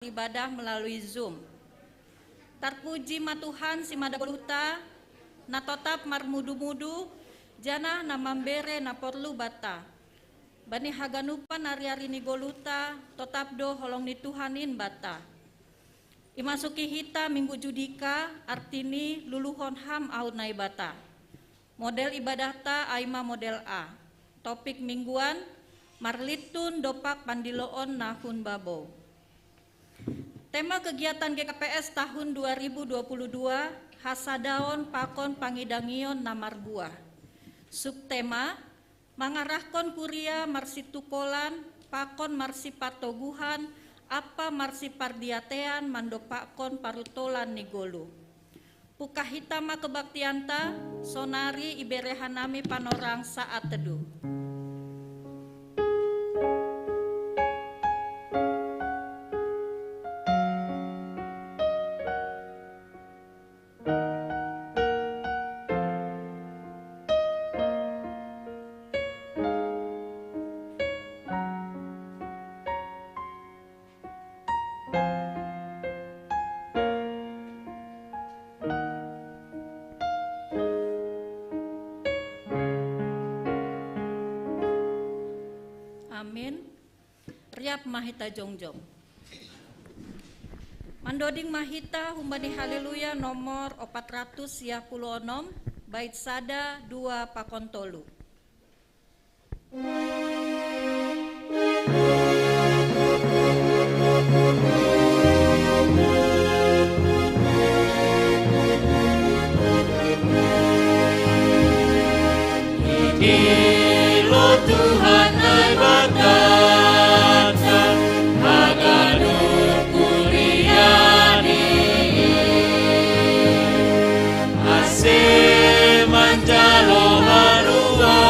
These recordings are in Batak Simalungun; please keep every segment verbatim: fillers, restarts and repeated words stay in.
ibadah melalui Zoom. Tarpuji ma Tuhan si mada goluhta, na totap marmudu-mudu, janah na mambere na porlu banta. Bani haganupan ari-ari ni goluhta, totap do holong ni Tuhan in banta. Imasuki hita minggu Judika, artini luluhon ham ahu Naibata. Model ibadahta ai ma model A. Topik mingguan, marlintun dompak pandiloon na hun babou. Tema kegiatan G K P S tahun dua ribu dua puluh dua, hasadaon pakon pangidangion na marbuah. Subtema, mangarahkon kuria marsitukolan, pakon marsipatoguhan, ampa marsipardiatean mandompakkon parutolan ni goluh. Pungkah hita ma kebaktianta, sonari ibere hanami panorang saat teduh. Amin. Riap ma hita jongjong. Mandoding ma hita humbani Haleluya nomor opat ratus sia puluh onom, bait sada, dua, pakon tolu. Ilo Tuhan Naibata, haganup kuria-Ni, ase manjalo haluahon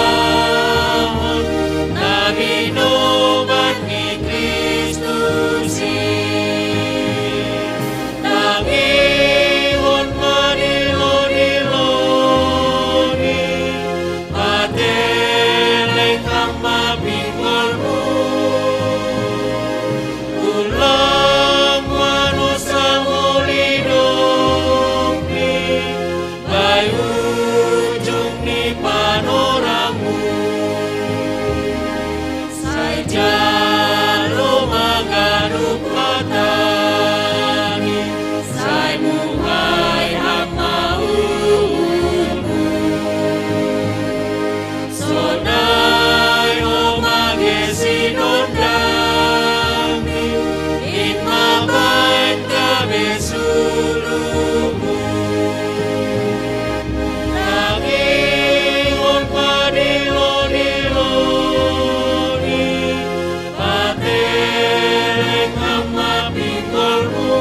na binoban ni Kristus i. Tangihon ma dilo-dilo-Ni, patelek ham ma pinggolmu. Ulang manusa muli dong ni, bai ujung ni panorangmu. Sai jalo ma ganup hata-Ni, sai muhai ham ma uhurmu. Sonai ho mangge sinondangmi, in ma baen gabe sulumu. Tangihon ma dilo-dilo-Ni, patelek ham ma pinggolmu.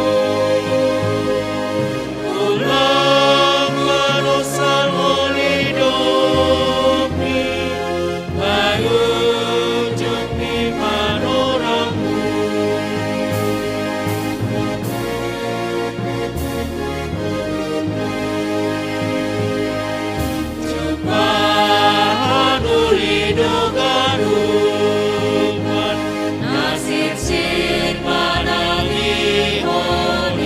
Ulang manusa muli dong ni, bai ujung ni panorangmu. Jumpahan uli do ganupan na sirsir panangihon i,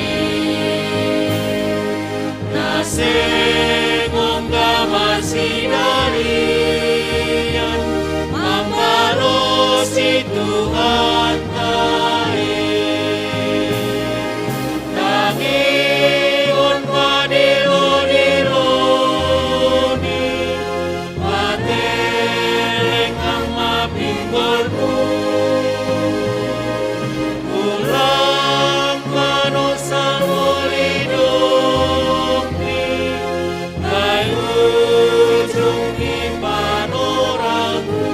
na seng ongga marsidalian mambalosi Tuhanta i. Tangihon ma dilo-dilo-Ni, patelek ham ma pinggolmu. Ulang manusa muli dong ni, bai ujung ni panorangmu.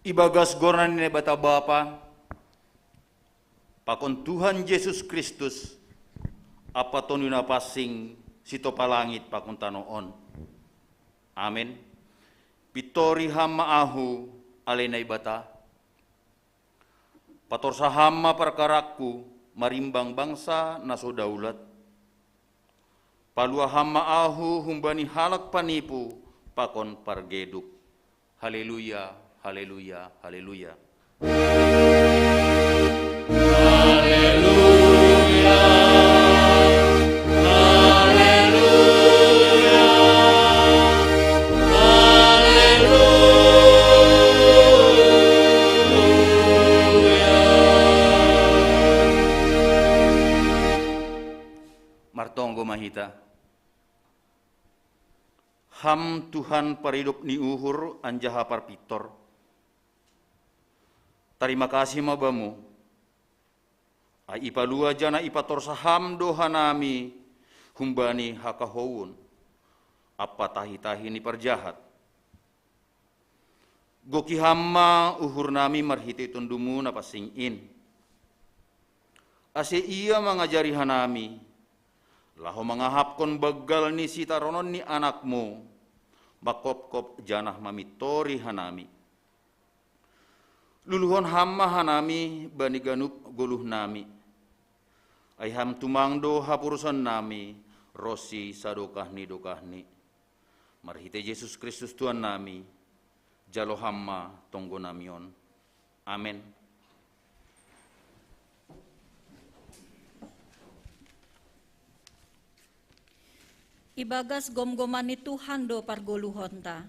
Ibagas goran ni Naibata Bapa, pakon Tuhan Jesus Kristus, ampa Tondi Napansing, sitopa langit pakon tano on. Amen. Pintori ham ma ahu, ale Naibata. Patorsa ham ma parkarangku marimbang bangsa na so daulat. Paluah ham ma ahu humbani halak panipu pakon pargeduk. Haleluya, Haleluya, haleluya. Martonggo ma hita. Ham Tuhan paridop ni uhur anjaha parpintor. Tarima kasih ma Bamu, ai ipalua janah ipatorsa Ham do hanami humbani hakahouon ampa tahi-tahi ni parjahat. Goki Ham ma uhurnami marhitei Tondumu na pansing in. Ase Ia mangajari hanami, laho mangahapkon banggal ni sitaronon ni Anakmu, mangkopkop janah mamintori hanami. Luluhon Ham ma hanami bani ganup goluhnami. Ai Ham tumang do haporusannami ronsi sadokah ni dokahni. Marhitei Jesus Kristus Tuhannami, jalo Ham ma tonggonami on. Amen. Ibagas gomgoman ni Tuhan do pargoluhonta.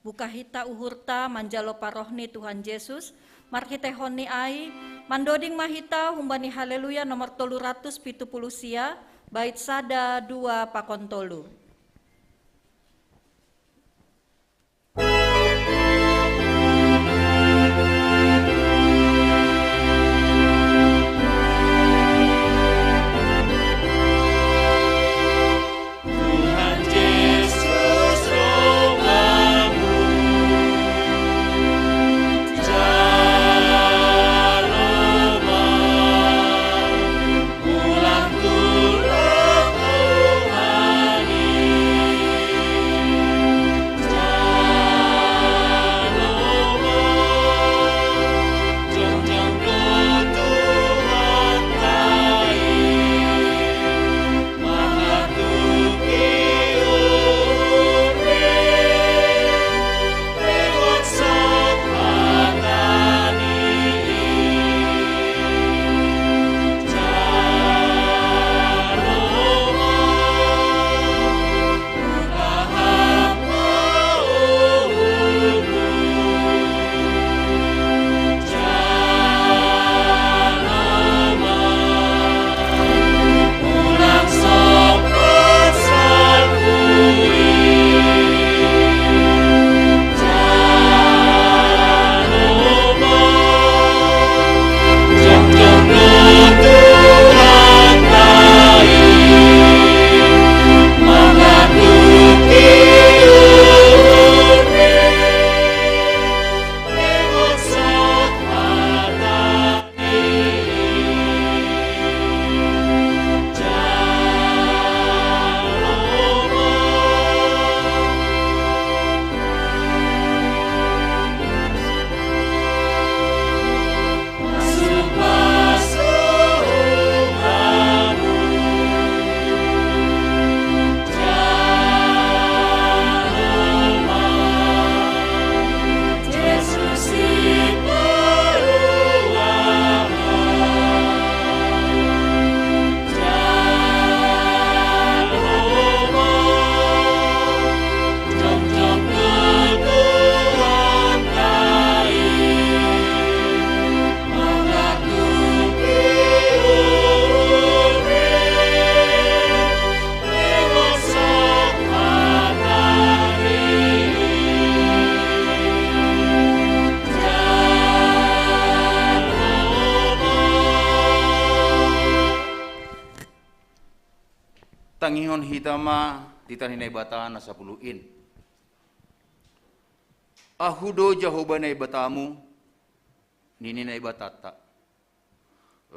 Buka hita uhurta manjalo paroh ni Tuhan Jesus, marhiteihon ni ai, mandoding ma hita humbani Haleluya nomor tolu ratus pitu puluh sia, bait sada, dua, pakon tolu. Tangihon hita ma titah ni Naibata na sapuluh in. Ahu do Jahowa Naibatamu, nini Naibatanta.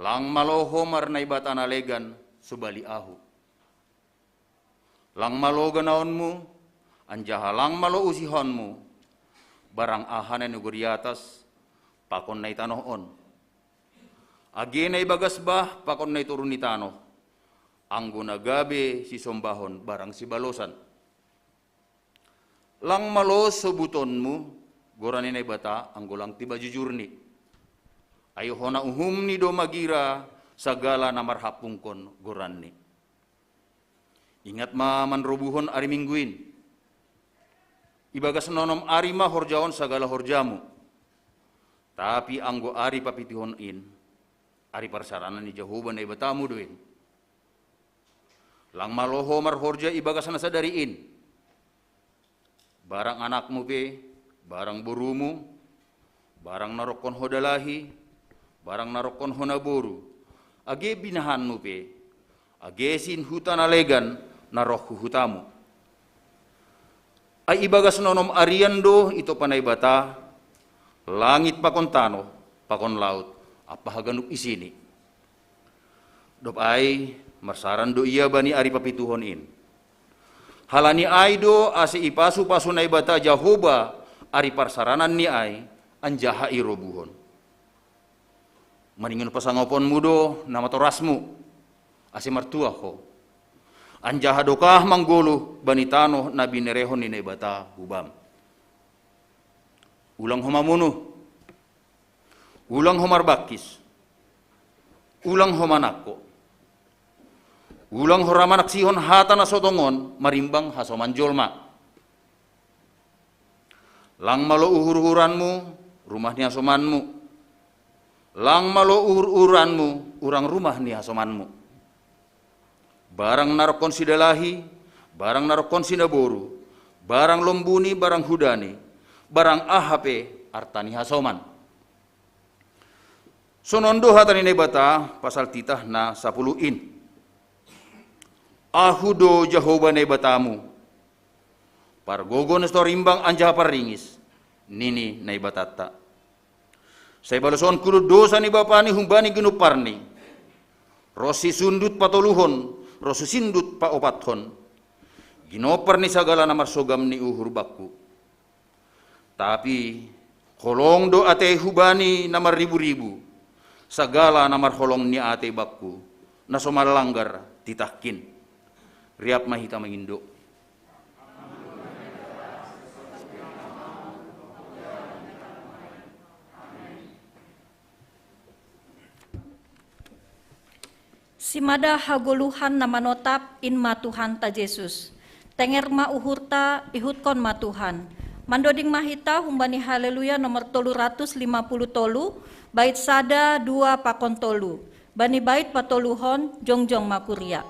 Lang malo ho marnaibata na legan sobali Ahu. Lang malo ganaonmu, anjaha lang malo usihonmu, barang aha na nigor i atas pakon na i tanoh on, age na ibagas bah pakon na i toru ni tanoh, anggo na gabe sisombahon barang sibalosan. Lang malo sobutonmu, Goran ni Naibata anggo lang tiba jujurni. Ai hona uhumni do magira sagala na marhampungkon goranni. Ingat ma manrobuhon ari Minggu in. Ibagas na onom ari ma horjahon sagala horjamu. Tapi anggo ari papituhon in, ari parsaranan ni Jahowa Naibatamu do in. Lang malo ho marhorja ibagas na sadari in. Barang anakmu pe, barang borumu, barang na rongkon ho dalahi, barang na rongkon ho naboru, age binahanmu pe, age sian huta na legan na roh hu hutamu. Ai ibagas na onom arian do itompa Naibata langit pakon tano, pakon laut, ampa haganup isini. Dob ai marsaran do ia bani ari papituhon in. Halani ai do ase ipasupasu Naibata Jahowa ari parsarananni ai, anjaha irobuhon. Maningon pasangaponmu do na matorasmu, ase martuah ho. Anjaha dokah manggoluh bani tano na binerehon ni Naibata hubam. Ulang ho mamunuh. Ulang ho marbangkis. Ulang ho manangko. Ulang ho ra manaksihon hata na so tongon marimbang hasoman jolma. Lang malo uhur-uhuranmu, rumah ni hasomanmu. Lang malo uhur-uhuranmu, urang rumah ni hasomanmu. Barang na rongkon sidalahi, barang na rongkon sinaboru, barang lombuni, barang hudani, barang aha pe arta ni hasoman. Sonon do hata ni Naibata pasal titah na sapuluh in. Ahu do Jahowa Naibatamu, pargogo na so rimbang anjaha parringis, nini Naibatanta. Sai balosonku do dosa ni bapani humbani ginumparni, ronsi sundut patoluhon, ronsi sundut paopathon, ginompar ni sagala na marsogam ni uhur bangku. Tapi holong do atei hubani na marribu-ribu, sagala na marholong ni atei bangku, na so manlanggar titahkin. Riap ma hita mangindo. Simada hagoluhan na manotap in ma Tuhanta Jesus. Tenger ma uhurta, ihutkon ma Tuhan. Mandoding ma hita humbani Haleluya nomor tolu ratus lima puluh tolu, bait sada, dua pakon tolu. Bani bait patoluhon, jongjong ma kuria.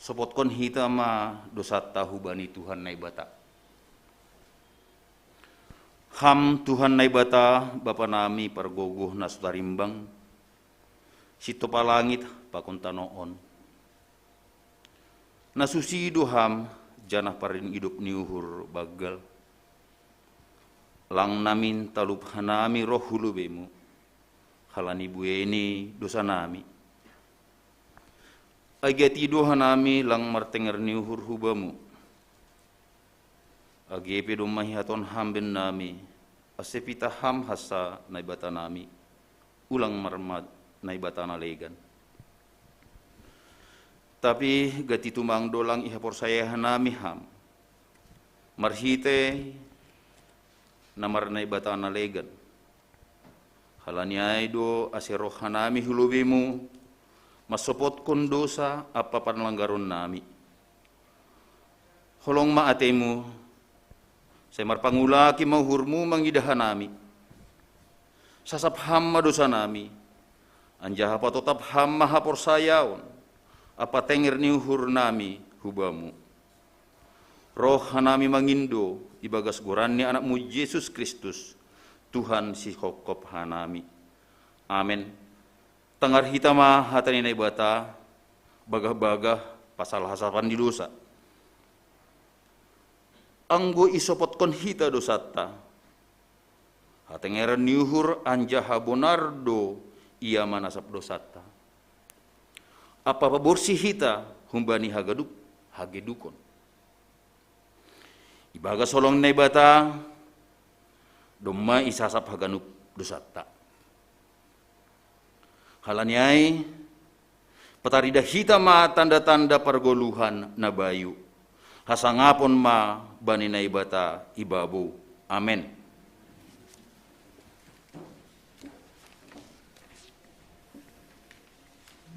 Sopotkon hita ma dosanta hubani Tuhan Naibata. Ham Tuhan Naibata, Bapa nami pargogoh na so tarimbang, sintopa langit pakon tano on. Na susi do Ham, janah paridop ni uhur banggal. Lang namin talup hanami roh hu lobei-Mu, halani buei ni dosa nami. Ai gati do hanami lang martenger ni uhur hu Bamu. Age pe domma hihatahon Ham bennami, ase pitah Ham hansa Naibata nami, ulang marma Naibata na legan. Tapi gati tumang do lang ihaporsayai hanami Ham, marhitei na marnaibata na legan. Halani ai do ase roh hanami hu lobei-Mu, mansopotkon dosa ampa panlanggaron nami. Holong ma atei-Mu, sai marpangulaki ma uhur-Mu mangidah hanami. Sasap Ham ma dosa nami, anjaha patotap Ham ma haporsayaon ampa tenger ni uhur nami hu Bamu. Roh hanami mangindo ibagas goran ni Anak-Mu Jesus Kristus, Tuhan sihopkop hanami. Amen. Tangar hita ma hata ni Naibata, bagah-bagah pasal hasapan ni dosa. Anggo isopotkon hita dosanta, hatengeran ni uhur anjaha bonar do Ia manasap dosanta. Ampa paborsih hita humbani haganup hagedukon. Ibagas holong ni Naibata, domma isasap haganup dosanta. Halani ai, pataridah hita ma tanda-tanda pargoluhan na bayu. Hasangapon ma bani Naibata ibabou. Amen.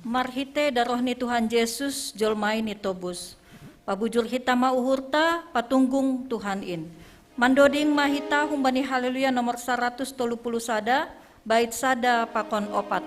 Marhitei daroh ni Tuhan Jesus, jolma i nitobus. Pabujur hita ma uhurta, patunggung Tuhan in. Mandoding ma hita humbani Haleluya nomor saratus tolu puluh sada, bait sada pakon opat.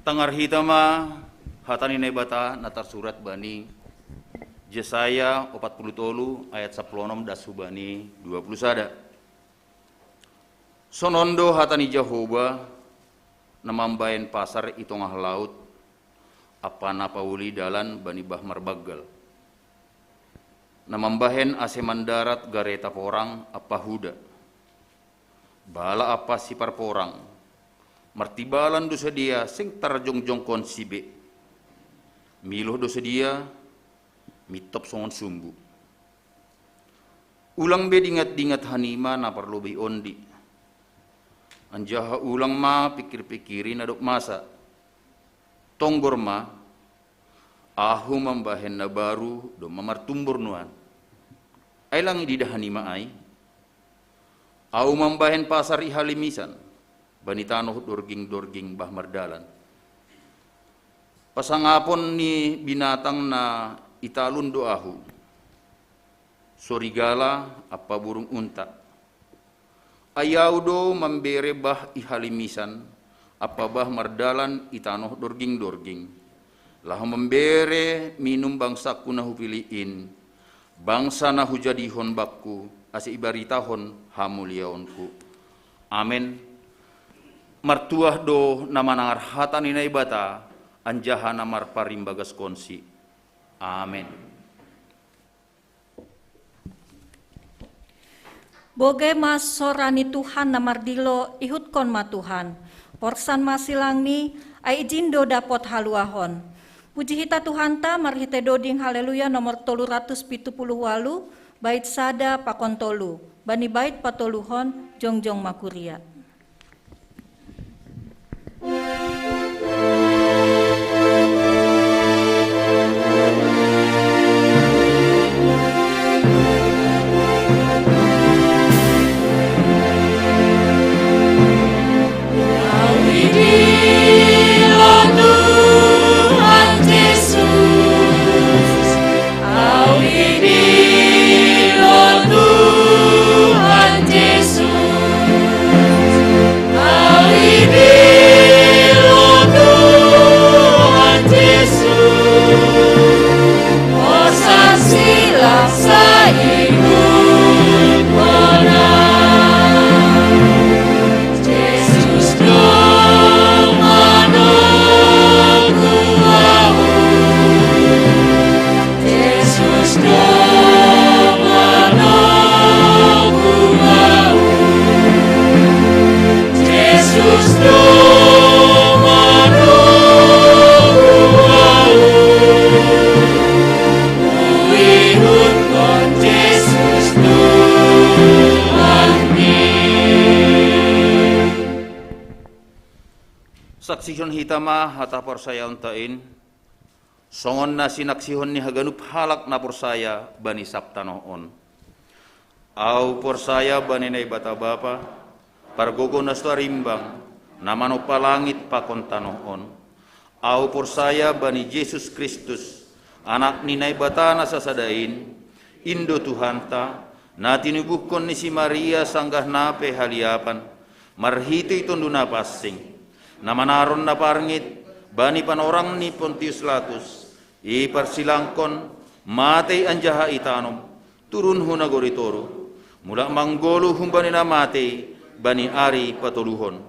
Tangar hita ma hata ni Naibata na tarsurat bani Jesaya opat puluh tolu ayat sapuluh onom das hubani dua puluh sada. Sonon do hata ni Jahowa, na mambahen pasar i tongah laut, ampa na pauli dalan bani bah marbanggal. Na mambahen ase mandarat gareta porang ampa huda. Bala ampa siparporang. Martibalan do sidea seng tarjongjongkonsi be. Miloh do sidea, mintop songon sumbu. Ulang be dingat-dingat hanima na parlobei ondi. Anjaha ulang ma pikir-pikiri na dob masa. Tonggor ma, ahu mambahen na baru domma martumbor nuan. Ai lang ididah hanima ai? Ahu mambahen pasar i halimisan, bani tanoh dorging-dorging bah mardalan. Pasangapon ni binatang na i talun do ahu. Sorigala ampa burung unta. Ai ahu do mambere bah i halimisan, ampa bah mardalan i tanoh dorging-dorging. Laho mambere minum bangsangku na hupilih in, bangsa na hujadihon bangku, ase ibaritahon hamuliaonku. Amen. Martuah do na manangar hata ni Naibata, anjaha na marparimbagaskonsi. Amen. Boge ma sora ni Tuhan na mardilo, ihutkon ma Tuhan. Porsan ma silangni, ai ijin do dapot haluahon. Puji hita Tuhanta marhite doding Haleluya nomor tolu ratus pitu puluh walu, bait sada pakon tolu. Bani bait patoluhon, jongjong ma kuria. Saksihon hita ma hata parsayaonta in, songon na sinaksihon ni haganup halak na porsaya bani sab tanoh on. Ahu porsaya bani Naibata Bapa, pargogo na so tarimbang, na manompa langit pakon tanoh on. Ahu porsaya bani Jesus Kristus, Anak ni Naibata na sasada in, in do Tuhanta, na tinubuhkon ni si Maria sanggah na pe haliapan, marhitei Tonduy Napansing, na manaron na parngit bani panorang ni Pontius Latus, iparsilangkon, matei anjaha itanom, turun hu nagori toruh, mulak manggoluh humbani na matei bani ari patoluhon.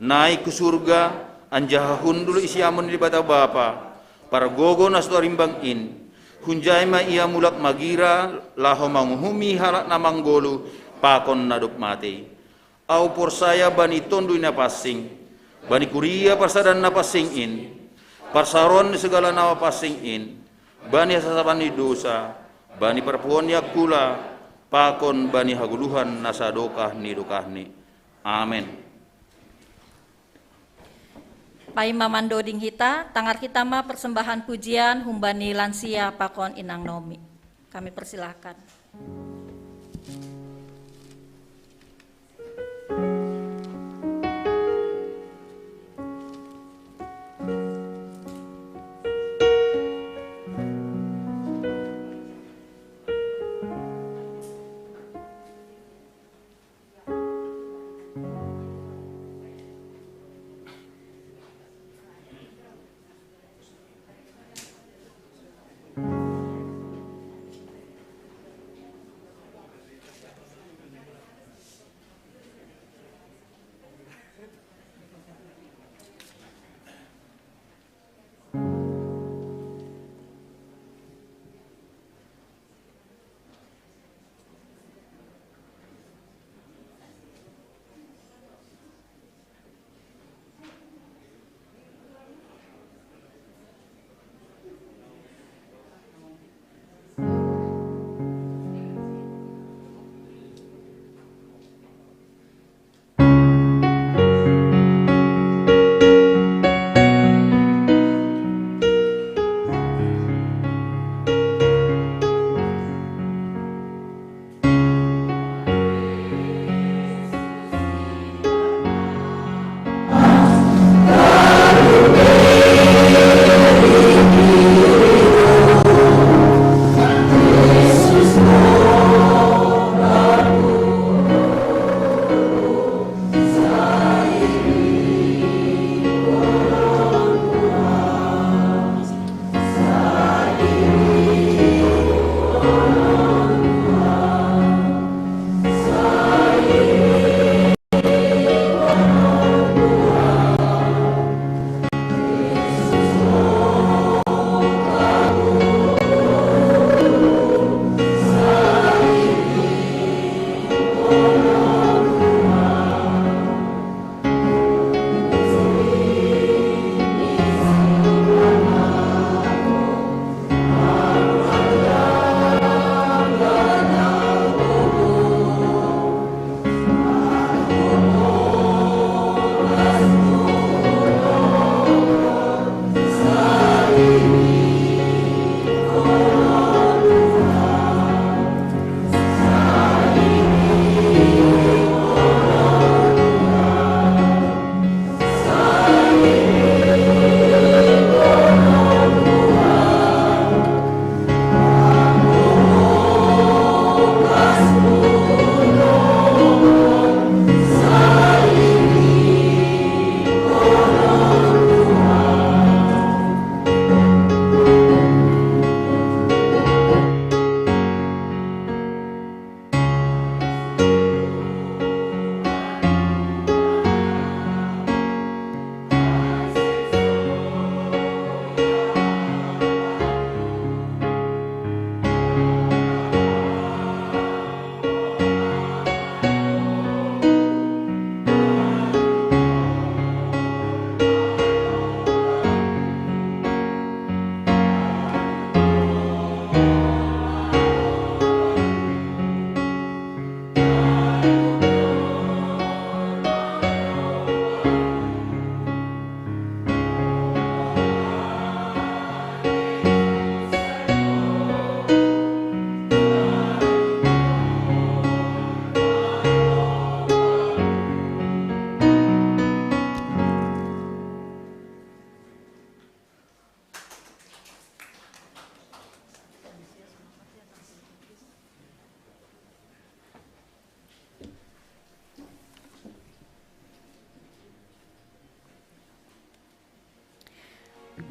Naik hu surga, anjaha hundul i siamun ni Debata Bapa, pargogo na so tarimbang in, hunjai ma ia mulak magira laho manguhumi halak na manggoluh pakon na dob matei. Ahu porsaya bani Tonduy Napansing, bani kuria parsadaan na pansing in, parsaroan ni sagala na pansing in, bani hasasapan ni dosa, bani parpuhoon ni angkula, pakon bani hagoluhan na sadokah ni dokahni. Amen. Paima mandoding hita, tangar hita ma persembahan pujian humbani lansia pakon inang Nomi. Kami persilahkan.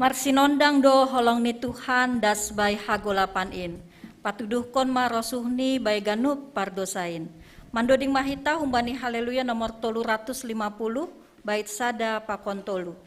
Marsinondang do holong ni Tuhan das bai hagolapan in. Patuduhkon ma rosuhni bai ganup pardosain. Mandoding ma hita humbani Haleluya nomor tolu ratus lima puluh, bait sada pakon tolu.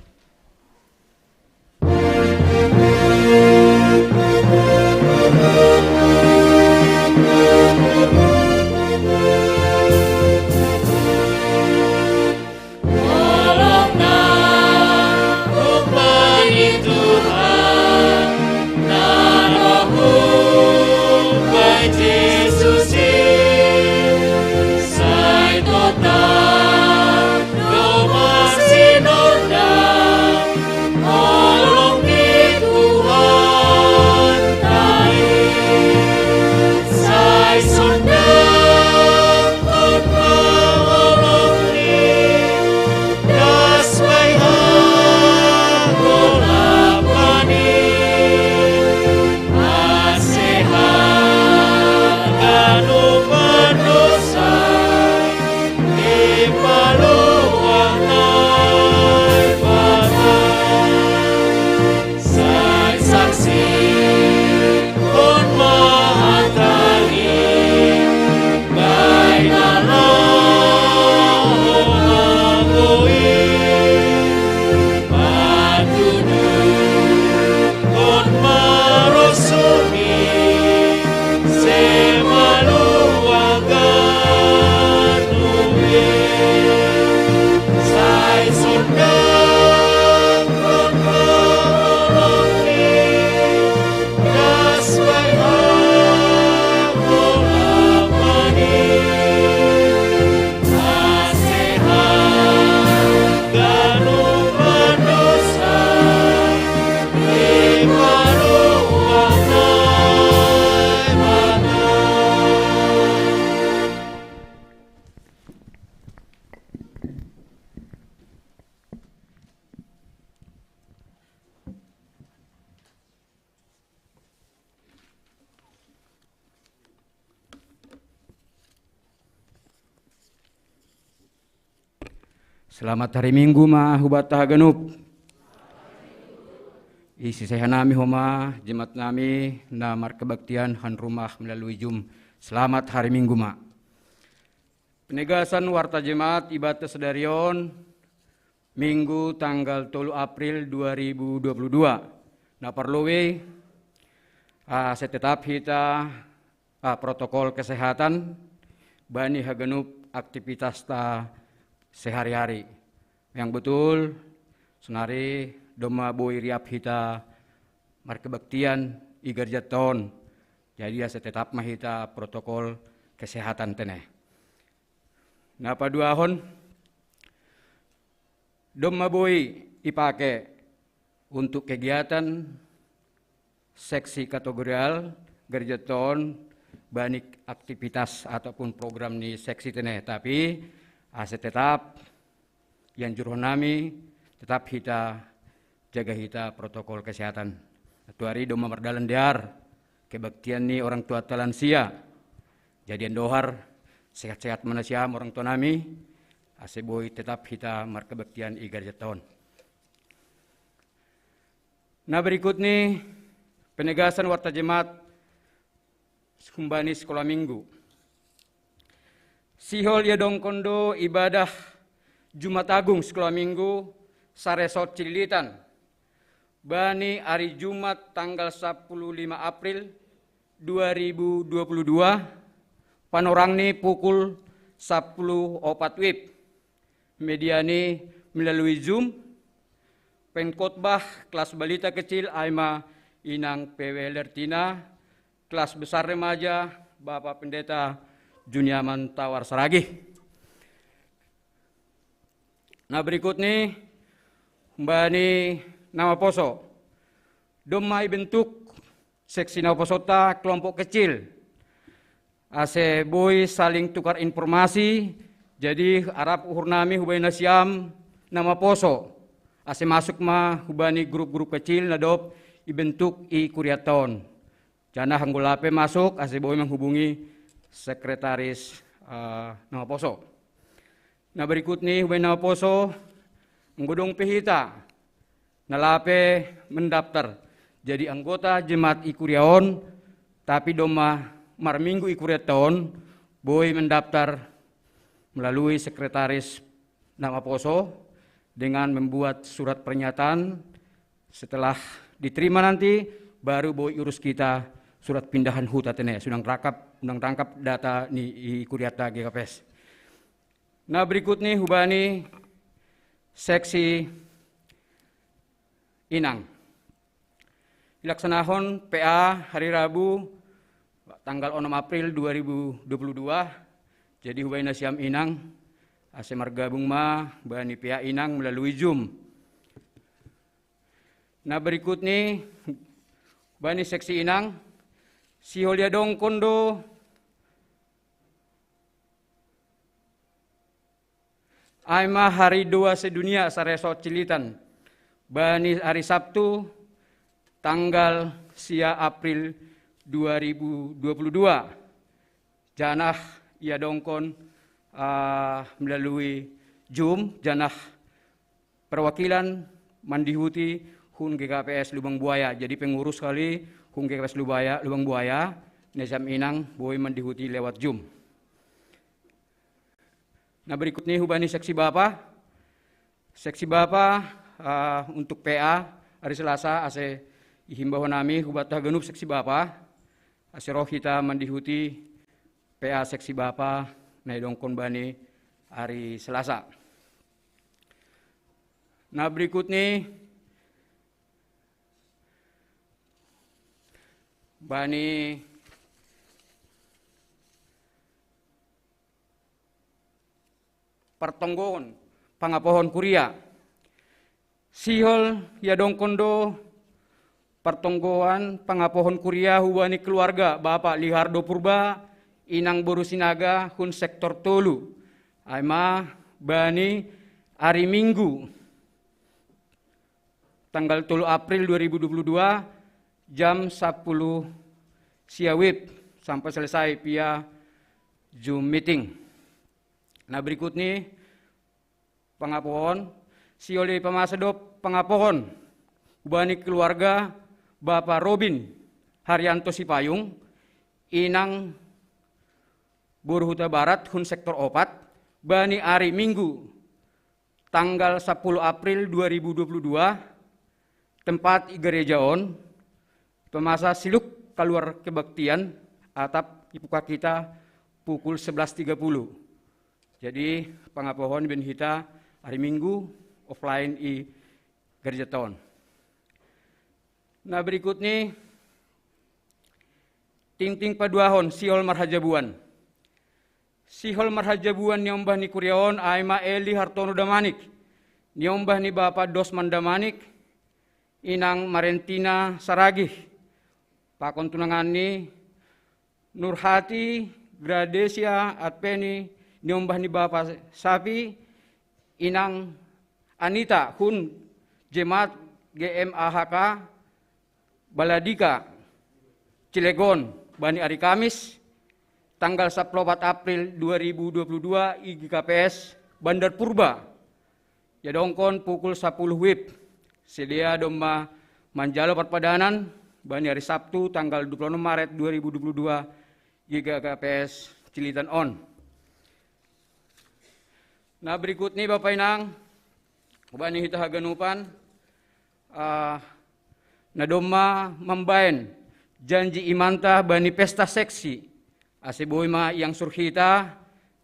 Selamat hari Minggu ma hubata haganup. Isi seha nami homa jemaat nami na markebaktian han rumah melalui Zoom. Selamat hari Minggu ma. Penegasan warta jemaat ibadah sedarion, Minggu tanggal tolu April dua ribu dua puluh dua. Na parlowei, ah, ase tetap hita, ah, protokol kesehatan bani haganup aktivitas ta sehari-hari. Yang betul, sonari domma boi riap hita markebaktian i garjat on. Jadi ase tetap ma hita protokol kesehatan tene. Na paduahon, domma boi ipake untuk kegiatan seksi kategorial garjat on bani aktivitas ataupun program ni seksi tene, tapi ase tetap yang jurhon nami tetap hita jaga hita protokol kesehatan. Tuari domma mardalan dear kebaktian ni orang tua ta lansia. Jadi andohar sehat-sehat ma nasiam orang tua nami, ase boi tetap hita markebaktian i garjat on. Na berikut ni penegasan warta jemaat humbani sekolah minggu. Sihol iadongkon do ibadah Jumat Agung sekolah minggu saresort Cililitan bani ari Jumat tanggal sapuluh lima April dua ribu dua puluh dua, panorang ni pukul sapuluh opat wib. Media ni melalui Zoom, pengkhotbah kelas balita kecil ai ma inang P W Lertina, kelas besar remaja Bapak Pendeta Juniaman Tawar Saragih. Na berikut ni humbani na maposo. Domma ibentuk seksi na maposonta kelompok kecil ase boi saling tukar informasi. Jadi arap uhur nami hubani nasiam na maposo ase masuk ma hubani grup-grup kecil na dob ibentuk i kuriata on. Janah anggo lape masuk ase boi menghubungi sekretaris, eh, na maposo. Na berikut ni hubani na maposo, anggo dong pe hita Na lape mendaftar jadi anggota jemaat i kuria on, tapi domma marminggu i kuria on, boi mendaftar melalui sekretaris na maposo dengan membuat surat pernyataan. Setelah diterima nanti, baru boi urus kita surat pindahan huta tene, sundang rangkap, sundang rangkap data ni i kuriata G K P S. Na berikut ni hubani seksi Inang. Ilaksanahon P A hari Rabu tanggal onom April dua ribu dua puluh dua. Jadi hubani nasiam Inang, ase margabung ma bani P A Inang melalui Zoom. Na berikut ni bani seksi Inang, sihol iadongkon do ai ma hari doa sedunia saresort Cilitan bani hari Sabtu tanggal sia April dua ribu dua puluh dua. Janah iadongkon ah, melalui Zoom, janah perwakilan mandihuti hun G K P S Lubang Buaya. Jadi pengurus kali hun G K P S Lubaya, Lubang Buaya, nasiam Inang boi mandihuti lewat Zoom. Na berikut ni hubani seksi Bapa. Seksi Bapa ah, untuk P A hari Selasa ase ihimbau nami hubata haganup seksi Bapa ase roh hita mandihuti P A seksi Bapa na iadongkon bani hari Selasa. Na berikut ni bani partonggoon pangapohon kuria. Sihol iadongkon do partonggoon pangapohon kuria hubani keluarga Bapa Lihardo Purba, Inang boru Sinaga hun sektor tolu. Ai ma bani ari Minggu tanggal tolu April dua ribu dua puluh dua jam sapuluh sia wib sampai selesai pia Zoom meeting. Na berikut ni pangapohon, sihol ipamasa do pangapohon hubani keluarga Bapa Robin Haryanto Sipayung, Inang boru Hutabarat hun sektor opat, bani ari Minggu tanggal sapuluh April dua ribu dua puluh dua, tempat i gareja on, pemasa siluk kaluar kebaktian atap ipuka kita pukul sebelas tiga puluh. Jadi pangapohon baen hita ari Minggu offline i gareja on. Na berikut ni tingting paduahon sihol marhajabuan. Sihol marhajabuan niombah ni kuria on ai ma Eli Hartono Damanik, niombah ni Bapa Dosman Damanik, Inang Marentina Saragih, pakon tunangan ni Nurhati Gradesia Adveni, niombah ni Bapa Sapi, Inang Anita hun jemaat G M A H K Baladika Cilegon bani ari Kamis tanggal sapuluh opat April dua ribu dua puluh dua i G K P S Bandar Purba. Iadongkon pukul sapuluh wib. Sidea domma manjalo parpadanan bani ari Sabtu tanggal dua puluh onom Maret dua ribu dua puluh dua i G K P S Cilitan on. Na berikut ni Bapa Inang, hubani hita haganupan ah, na domma mambaen janji imanta bani pesta seksi, ase boi ma iangsur hita,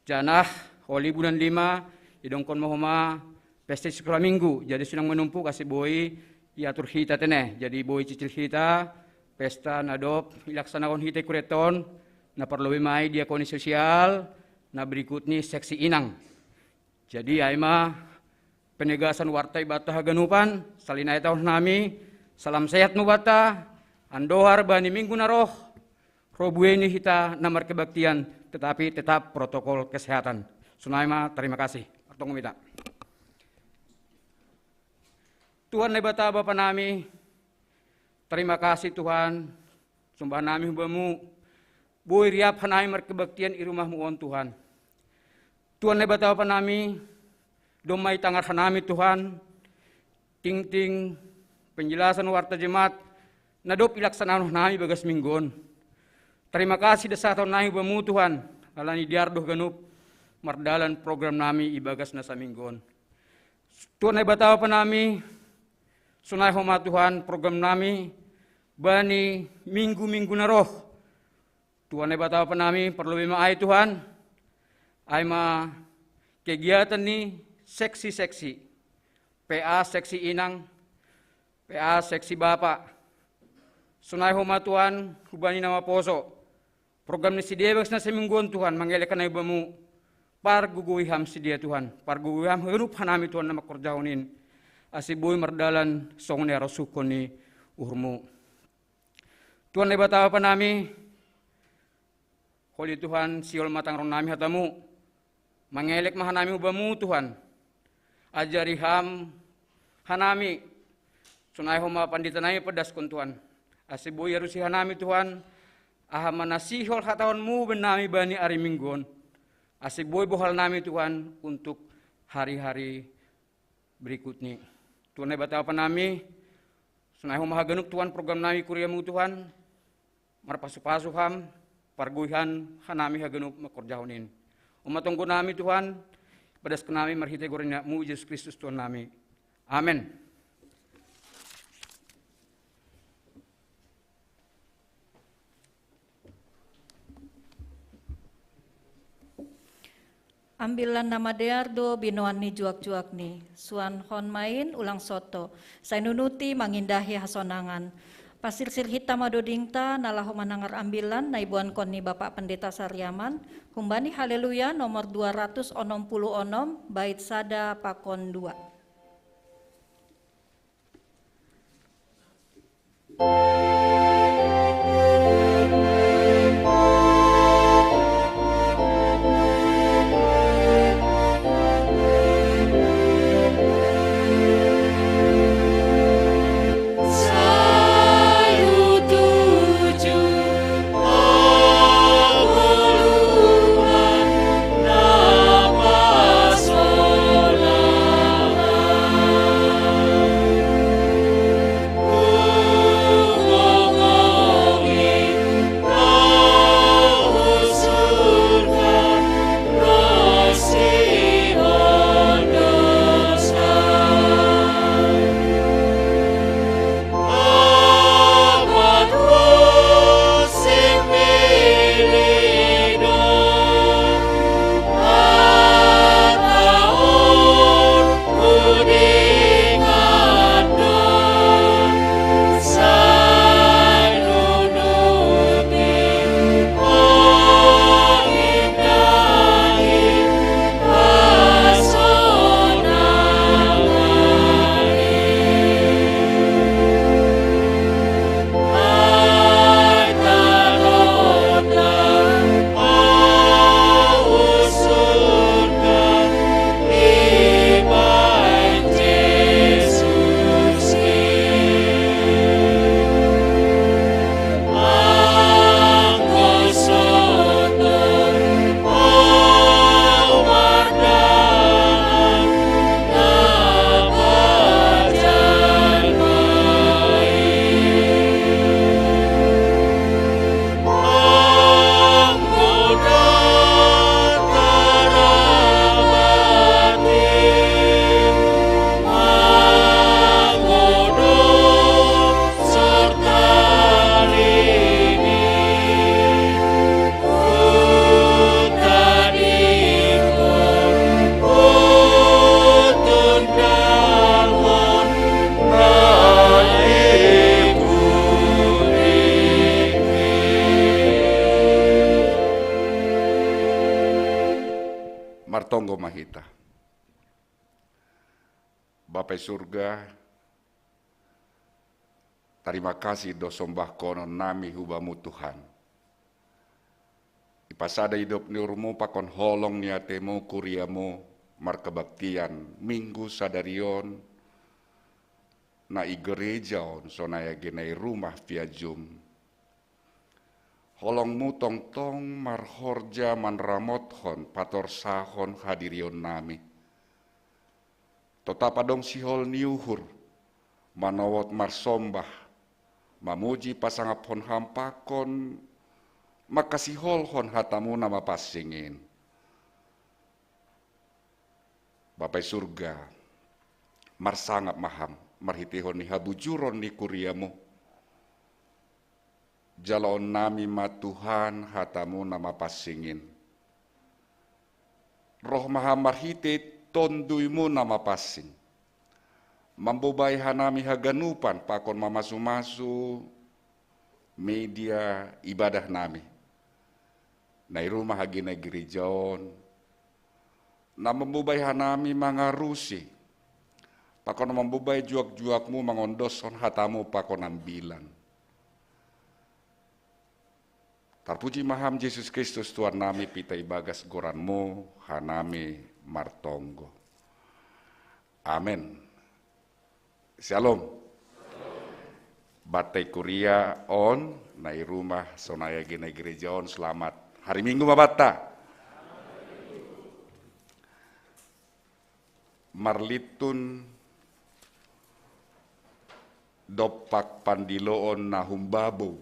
janah oli bulan lima iadongkon ma homa pesta sikola Minggu. Jadi sundang manumpuk ase boi iatur hita tene. Jadi boi cicil hita pesta na dob ilaksanahon hita i kuria on, na parlobei ma i diakoni sosial, na berikut ni seksi Inang. Jadi ai ma penegasan warta i banta haganupan, salin ai tangkas nami, salam sehat ma banta, andohar bani Minggu na roh, ro buei ni hita na markebaktian, tetapi tetap protokol kesehatan. Sonai ma, terima kasih. Artong mita. Tuhan Naibata Bapa nami, terima kasih Tuhan, sombah nami hubamu, boi riap hanami markebaktian i rumahmu on Tuhan. Tuhan Naibata Bapa nami, domma itangar hanami Tuhan, tingting penjelasan warta jemaat na dob ilaksanahon nami bagas minggu on. Tarima kasih dasahon nami bamu Tuhan, ala ni dear do ganup mardalan program nami ibagas nasa minggu on. Tuhan Naibata Bapa nami, sonai homa Tuhan program nami bani minggu-minggu na roh. Tuhan Naibata Bapa nami, parlobei ma ai Tuhan, ai ma kegiatan ni seksi-seksi, P A seksi inang, P A seksi bapa. Sonai homa Tuhan hubani na maposo program ni sidea bagas nasa minggu on Tuhan, mangelek hanami bamu, pargogoi ham sidea Tuhan, pargogoi ham ganup hanami Tuhan na mangkorjahon in, ase boi mardalan songon na rosuhkon ni uhurmu. Tuhan Naibata Bapa nami, holi Tuhan sihol ma tangaron nami hatamu, mangelek ma hanami hubamu Tuhan, ajari ham hanami, sonai homa pandita nami pandaskon Tuhan, ase boi arusi hanami Tuhan, aha ma na sihol hatahonmu bani nami bani ari minggu on, ase boi bohal nami Tuhan untuk hari-hari berikutnya. Tuhan Naibata Bapa nami, sonai homa haganup Tuhan program nami kuriamu Tuhan, marpasu-pasu ham, pargogoi hanami haganup mangkorjahon in. On ma tonggo nami Tuhan, padaskon nami marhite goar ni Anakmu Jesus Kristus Tuhan nami. Amen. Ambilan na madear do binoan ni juak-juak ni, suan hon main ulang soto, sai nunuti mangindahi hasonangan. Pasirsir hita ma dodingta na laho manangar ambilan na iboankon ni Bapak Pendeta Sariaman, humbani Haleluya nomor dua ratus onom puluh onom, bait sada pakon dua. Martonggo ma hita. Bapa i surga, tarima kasih do sombahkonon nami hu Bamu Tuhan. Ipasada idop ni uhurmu pakon holong ni atemu kuriamu markebaktian Minggu sadari on, na i gereja on sonai age na i rumah via Zoom. Holongmu tongtong marhorja manramothon patorsahon hadirion nami. Totap adong sihol ni uhur, Manowot marsombah, mamuji pasangaphon Ham pakon makasiholhon hata-Mu na mapansing in. Bapa i surga, marsangap ma Ham marhiteihon ni habujuron ni kuria-Mu. Jaloon nami ma Tuhan hata-Mu na mapansing in. Roh ma Ham marhitei Tonduy-Mu na mapansing, mambobai hanami haganupan pakon mamasumasu media ibadah nami. Na i rumah hagina i gereja on, na mambobai hanami mangarusi, pakon mambobai juak-juak-Mu mangondoshon hata-Mu pakon ambilan. Tarpuji ma Ham Jesus Kristus Tuhan nami, pitah ibagas goran-Mu hanami martonggo. Amen. Shalom. Banta i kuria on, na i rumah sonai hagina i gereja on, selamat hari Minggu ma banta. Marlintun dompak pandiloon na humbabou,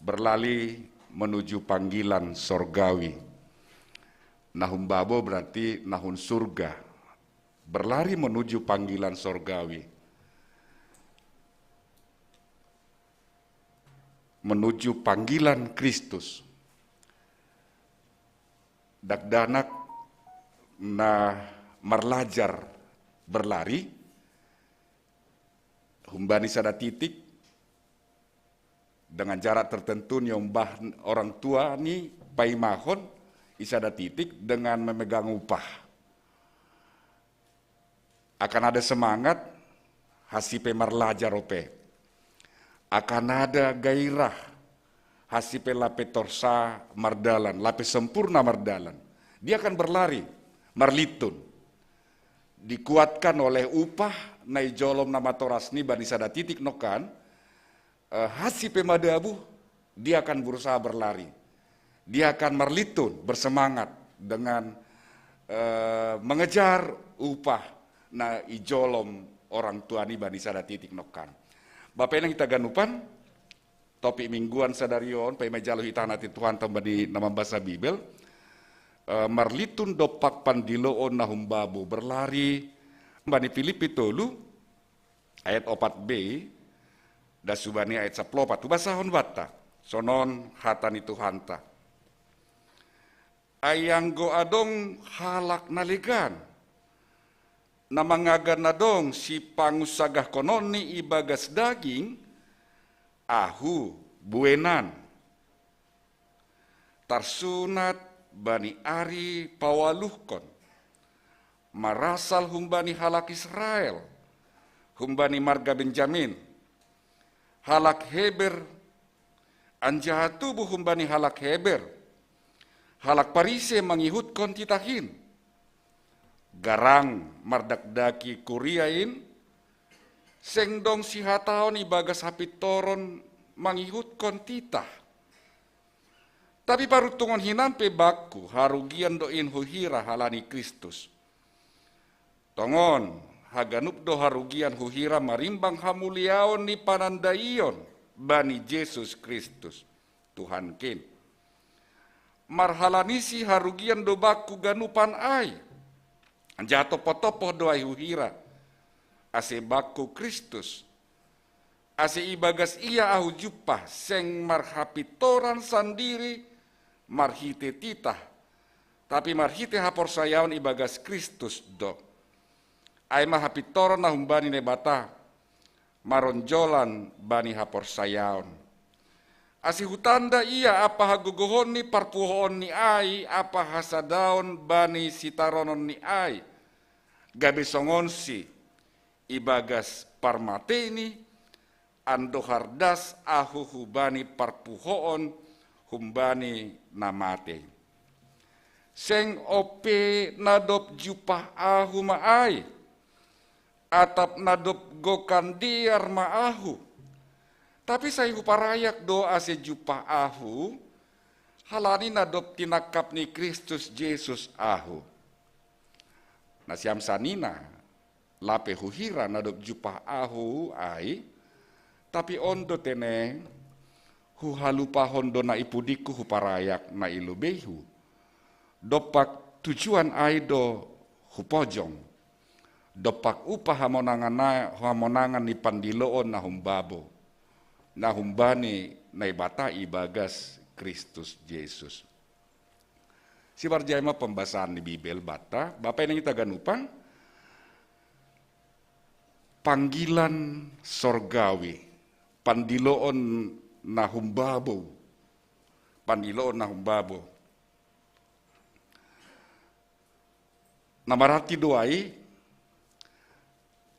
berlari menuju panggilan sorgawi. Na humbabou berarti na hun surga, berlari menuju panggilan sorgawi, menuju panggilan Kristus. Dakdanak na marlajar berlari, humbani sada titik, dengan jarak tertentu niombah orang tua ni paimahon i sada titik dengan memegang upah. Akan ada semangat, hansi pe marlajar ope. Akan ada gairah, hansi pe lape torsa mardalan, lape sempurna mardalan. Dia akan berlari, marlintun. Dikuatkan oleh upah na i jolom na matoras ni bani sada titik nongkan, eh, hansi pe madabuh, dia akan berusaha berlari. Dia akan marlintun, bersemangat dengan, eh, mengejar upah na i jolom orang tua ni bani sada titik nongkan. Bapa inang hita ganupan, topik mingguan sadari on, paima jalo hita hata ni Tuhanta bani na mambasa Bibel, eh, marlintun dompak pandiloon na humbabou, berlari, bani Filipi tolu, ayat opat b, das hubani ayat saplopat, hubasahon banta, sonon hata ni Tuhanta. Ai anggo adong halak na legan, na mangagan adong sipangunsagahkononni ibagas daging, ahu buenan. Tarsunat bani ari paualuhkon, marasal humbani halak Israel, humbani marga Benjamin, halak Heber, anjaha tubu humbani halak Heber, halak Parise mangihutkon titah in. Garang mardakdaki kuria in, seng dong sihataon ibagas hapintoron mangihutkon titah. Tapi paruntungon hinan pe bakku, harugian do in huhira halani Kristus. Tongon, haganup do harugian huhira marimbang hamuliaon ni panandaion bani Jesus Kristus, Tuhankin. Marhalanisi harugian do bakku ganupan ai, anjaha tompoh-tompoh do ai huhira, ase bakku Kristus, ase ibagas ia ahu jumpah, seng marhapintoran sandiri marhitei titah, tapi marhitei haporsayaon ibagas Kristus do. Ai ma hapintoron na humbani Naibata, maronjolan bani haporsayaon. Ase hutanda ia ampa hagogohon ni parpuhoon ni ai ampa hasadaon bani sitaronon ni ai, gabe songonsi ibagas parmateini, andohar das ahu hubani parpuhoon humbani na matei. Seng ope na dob jumpah ahu ma ai, atap na dob gokan dear ma ahu. Tapi sai huparayak do ase jumpah ahu, halani na dob tinangkap ni Kristus Jesus ahu. Nasiam sanina, lape huhira na dop jupah ahu ai, tapi ondo tene huhalupahon do na i pudikku huparayak na i lobeihu. Dopak tujuan ai do hupojong. Dopak upah hamonangan, hamonangan ni pandiloon na humbabo, na humbani Naibata ibagas Kristus Jesus. Sibar jai ma pambasaan ni Bibel bata, Bapa inang ita ganupan, panggilan sorgawi, pandiloon na humbabo, pandiloon na humbabo. Na marati do ai,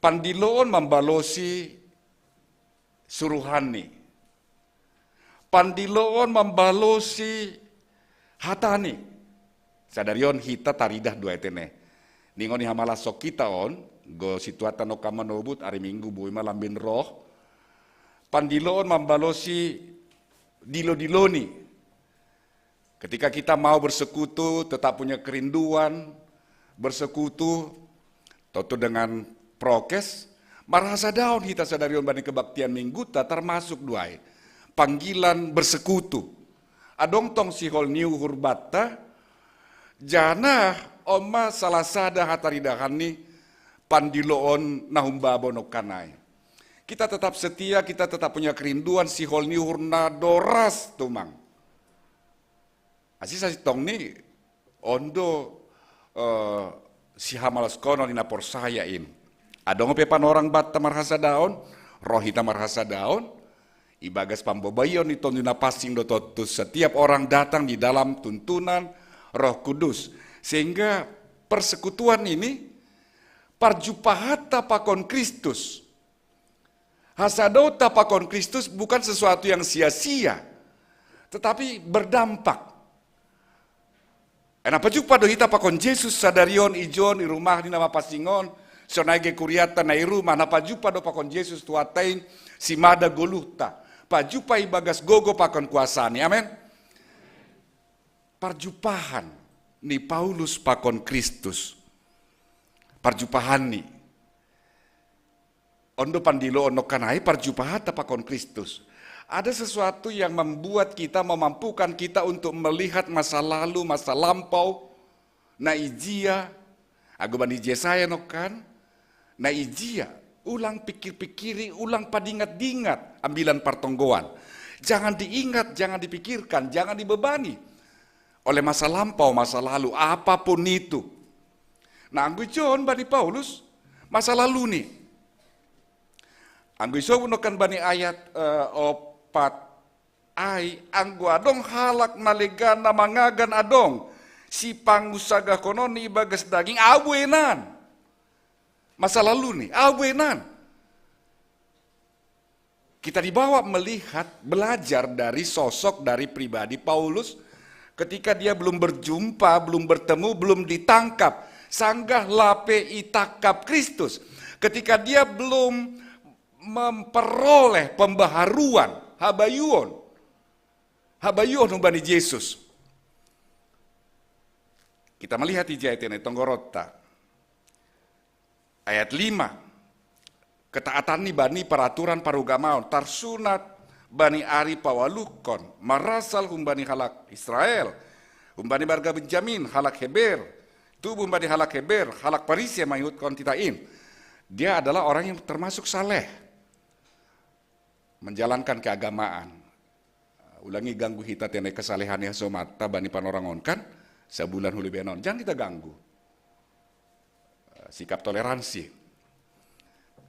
pandiloon mambalosi suruhanni. Pandiloon mambalosi hatani. Sadari on hita taridah do ai tene. Ningon ni hamalas so kita on, go situata no kama nobut ari Minggu boi ma lambin roh. Pandiloon mambalosi dilo-diloni. Ketika kita mau bersekutu, tetap punya kerinduan, bersekutu, tentu dengan prokes, marhasadaon hita sadari on bani kebaktian Mingguta termasuk do ai. Panggilan bersekutu. Adong tong sihol ni uhur bata, janah on ma salah sada hataridahanni pandiloon na humbabo nongkan ai. Kita tetap setia, kita tetap punya kerinduan, sihol ni uhur na doras tumang. Asi sasintongni ondo, eh, sihamalas kono ni na porsaya in. Adong pe panorang bata marhasadaon, roh hita marhasadaon, ibagas pambobaion ni Tondunapaing do tontu setiap orang datang di dalam tuntunan Roh Kudus. Sehingga persekutuan ini parjupahanta pakon Kristus. Hasadota pakon Kristus bukan sesuatu yang sia-sia, tetapi berdampak. Ena pajupa do hita pakon Jesus sadari on, ijon i rumah ni na mapasingon, sonai ge kuriata na i rumah, na pajupa do pakon Jesus tuatain, simada goluhta, pajupa ibagas gogo pakon kuasani. Amen. Parjupahan ni Paulus pakon Kristus. Parjupahanni. Ondo pandiloon nongkan ai parjupahanta pakon Kristus. Ada sesuatu yang membuat kita, memampukan kita untuk melihat masa lalu, masa lampau, na ijia, ago bani Jesaya nongkan, na ijia, ulang pikir-pikiri, ulang padingat-dingat ambilan partonggoan. Jangan diingat, jangan dipikirkan, jangan dibebani oleh masa lampau, masa lalu, apapun itu. Na anggo ijon bani Paulus, masa laluni. Anggo isobut nongkan bani ayat, eh, opat ai, anggo adong halak na legan na mangagan adong, sipangunsagahkononni ibagas daging, abuenan. Masa laluni, abuenan. Kita dibawa melihat, belajar dari sosok, dari pribadi Paulus ketika dia belum berjumpa, belum bertemu, belum ditangkap. Sanggah lape itangkap Kristus. Ketika dia belum memperoleh pembaharuan, habayuon. Habayuon humbani Jesus. Kita melihat ijai tene tonggorotta. Ayat lima. Ketaatanni bani peraturan parugamaon, tarsunat bani ari paualuhon, marasal humbani halak Israel, humbani marga Benjamin, halak Heber, tubuh humbani halak Heber, halak Parisei mangihuthon hita in. Dia adalah orang yang termasuk saleh. Menjalankan keagamaan. Ulangi ganggu hita tene kesalehan ya somata bani panorang on kan, sebulan hulu benon. Jangan kita ganggu. Eh, sikap toleransi.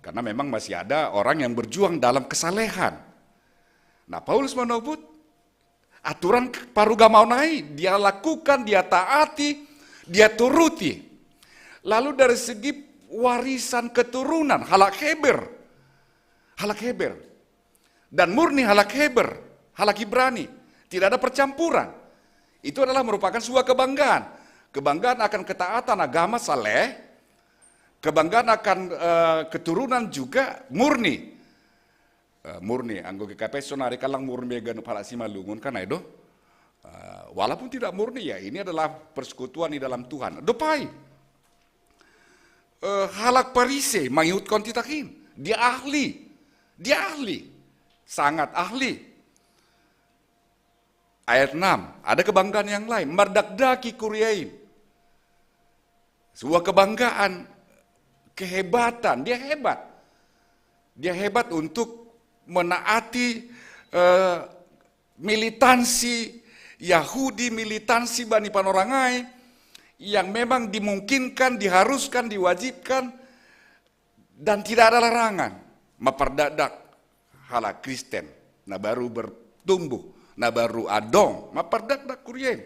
Karena memang masih ada orang yang berjuang dalam kesalehan. Nah, Paulus menobut aturan ke-, parugamaon ai, dia lakukan, dia taati, dia turuti. Lalu dari segi warisan keturunan, halak Heber. Halak Heber. Dan murni halak Heber, halak Ibrani. Tidak ada percampuran. Itu adalah merupakan sebuah kebanggaan. Kebanggaan akan ketaatan agama saleh, kebanggaan akan, eh, keturunan juga murni. Eh, murni, anggo G K P S sonari kalang murni ganup halak Simalungun kan ai do. Eh, walaupun tidak murni ya, ini adalah persekutuan di dalam Tuhan. Dopai. eh, halak Parise mangihutkon titah in. Dia ahli. Dia ahli. Sangat ahli. Ayat enam, ada kebanggaan yang lain. Mardakdaki kuria in. Sebuah kebanggaan, kehebatan. Dia hebat. Dia hebat untuk menaati, eh, militansi Yahudi, militansi bani panorangai yang memang dimungkinkan, diharuskan, diwajibkan, dan tidak ada larangan. Mapardakdak halak Kristen, na baru bertumbuh, na baru adong, mapardakdak kuria in.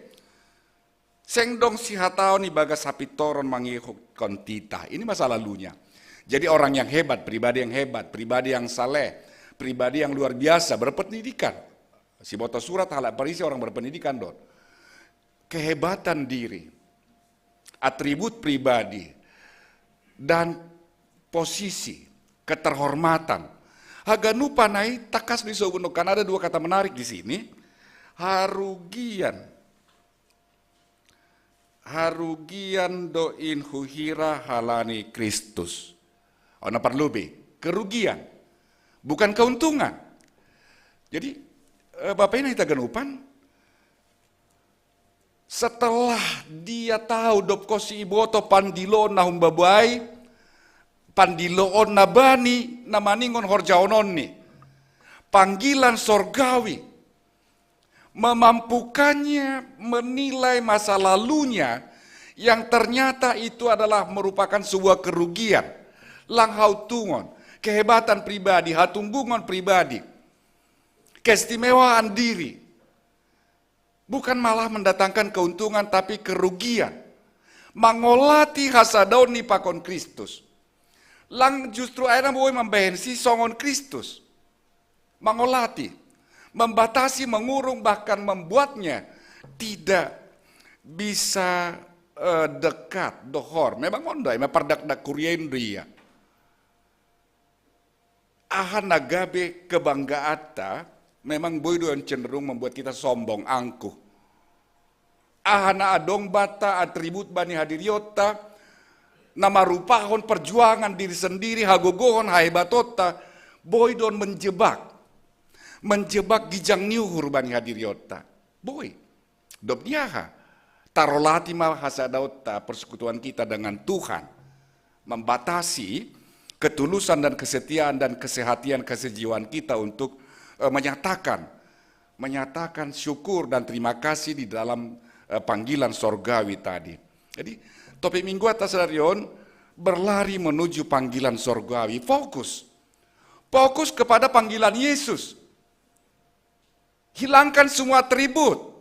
Seng dong sihataon ibagas hapintoron mangihutkon titah. Ini masa lalunya. Jadi orang yang hebat, pribadi yang hebat, pribadi yang saleh, pribadi yang luar biasa, berpendidikan. Siboto surat halak Parise orang berpendidikan don. Kehebatan diri, atribut pribadi, dan posisi, keterhormatan. Haganupan nai takas di sobuno kan ada dua kata menarik di sini. Harugian. Harugian do in huhira halani Kristus. Ona parlobei, kerugian. Bukan keuntungan. Jadi, eh, Bapak Ina hita ganupan, setelah dia tahu dob ko siiboto pandiloon na humbabo ai, pandiloon na bani, na maningon horjaononni. Panggilan sorgawi memampukannya menilai masa lalunya yang ternyata itu adalah merupakan sebuah kerugian. Lang hautungon, kehebatan pribadi, hatumbungon pribadi, keistimewaan diri. Bukan malah mendatangkan keuntungan, tapi kerugian. Mangolati hasadaon ni pakon Kristus. Lang justru akhirnya boi mambahen si songon Kristus. Mangolati, membatasi, mengurung, bahkan membuatnya tidak bisa, eh, dekat, dohor. Memang on do, memang pardakdak kuria in do ia. Aha na gabe kebanggaanta, memang boi do cenderung membuat kita sombong, angkuh. Aha na adong banta atribut bani hadirionta, na marupahon perjuangan diri sendiri, hagogohon, hahebatonta, boi do on menjebak. Menjebak ginjang ni uhur bani hadirionta. Boi. Dob ni aha? Tarolati ma hasadaonta, persekutuan kita dengan Tuhan. Membatasi ketulusan dan kesetiaan dan kesehatian kesejiwaan kita untuk, eh, menyatakan, menyatakan syukur dan terima kasih di dalam, eh, panggilan sorgawi tadi. Jadi, topik mingguanta sadari on, berlari menuju panggilan sorgawi. Fokus. Fokus kepada panggilan Yesus. Hilangkan semua atribut.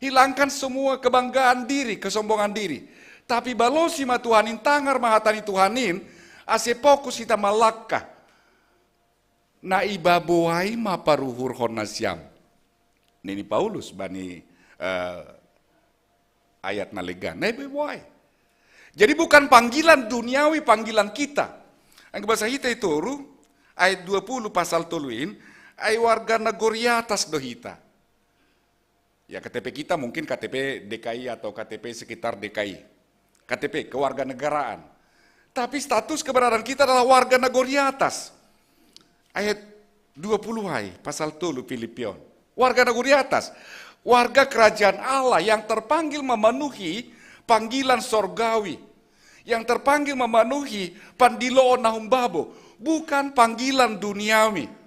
Hilangkan semua kebanggaan diri, kesombongan diri. Tapi balosi ma Tuhan in, tangar ma hata ni Tuhan in, ase fokus hita malangka. Na ibabo ai ma paruhurhon nasiam. Nini Paulus bani, eh, ayat na legan. Na ibabo ai. Jadi bukan panggilan duniawi, panggilan kita. Anggo bahasa hita i toru, ayat dua puluh pasal tolu in, ai warga nagori atas do hita. Ya, K T P kita mungkin K T P D K I atau K T P sekitar D K I. K T P kewarganegaraan. Tapi status keberadaan kita adalah warga nagori atas. Ayat dua puluh ai, pasal tolu Filipi on. Warga nagori atas. Warga kerajaan Allah yang terpanggil memenuhi panggilan sorgawi. Yang terpanggil memenuhi pandiloon na humbabo. Bukan panggilan duniawi.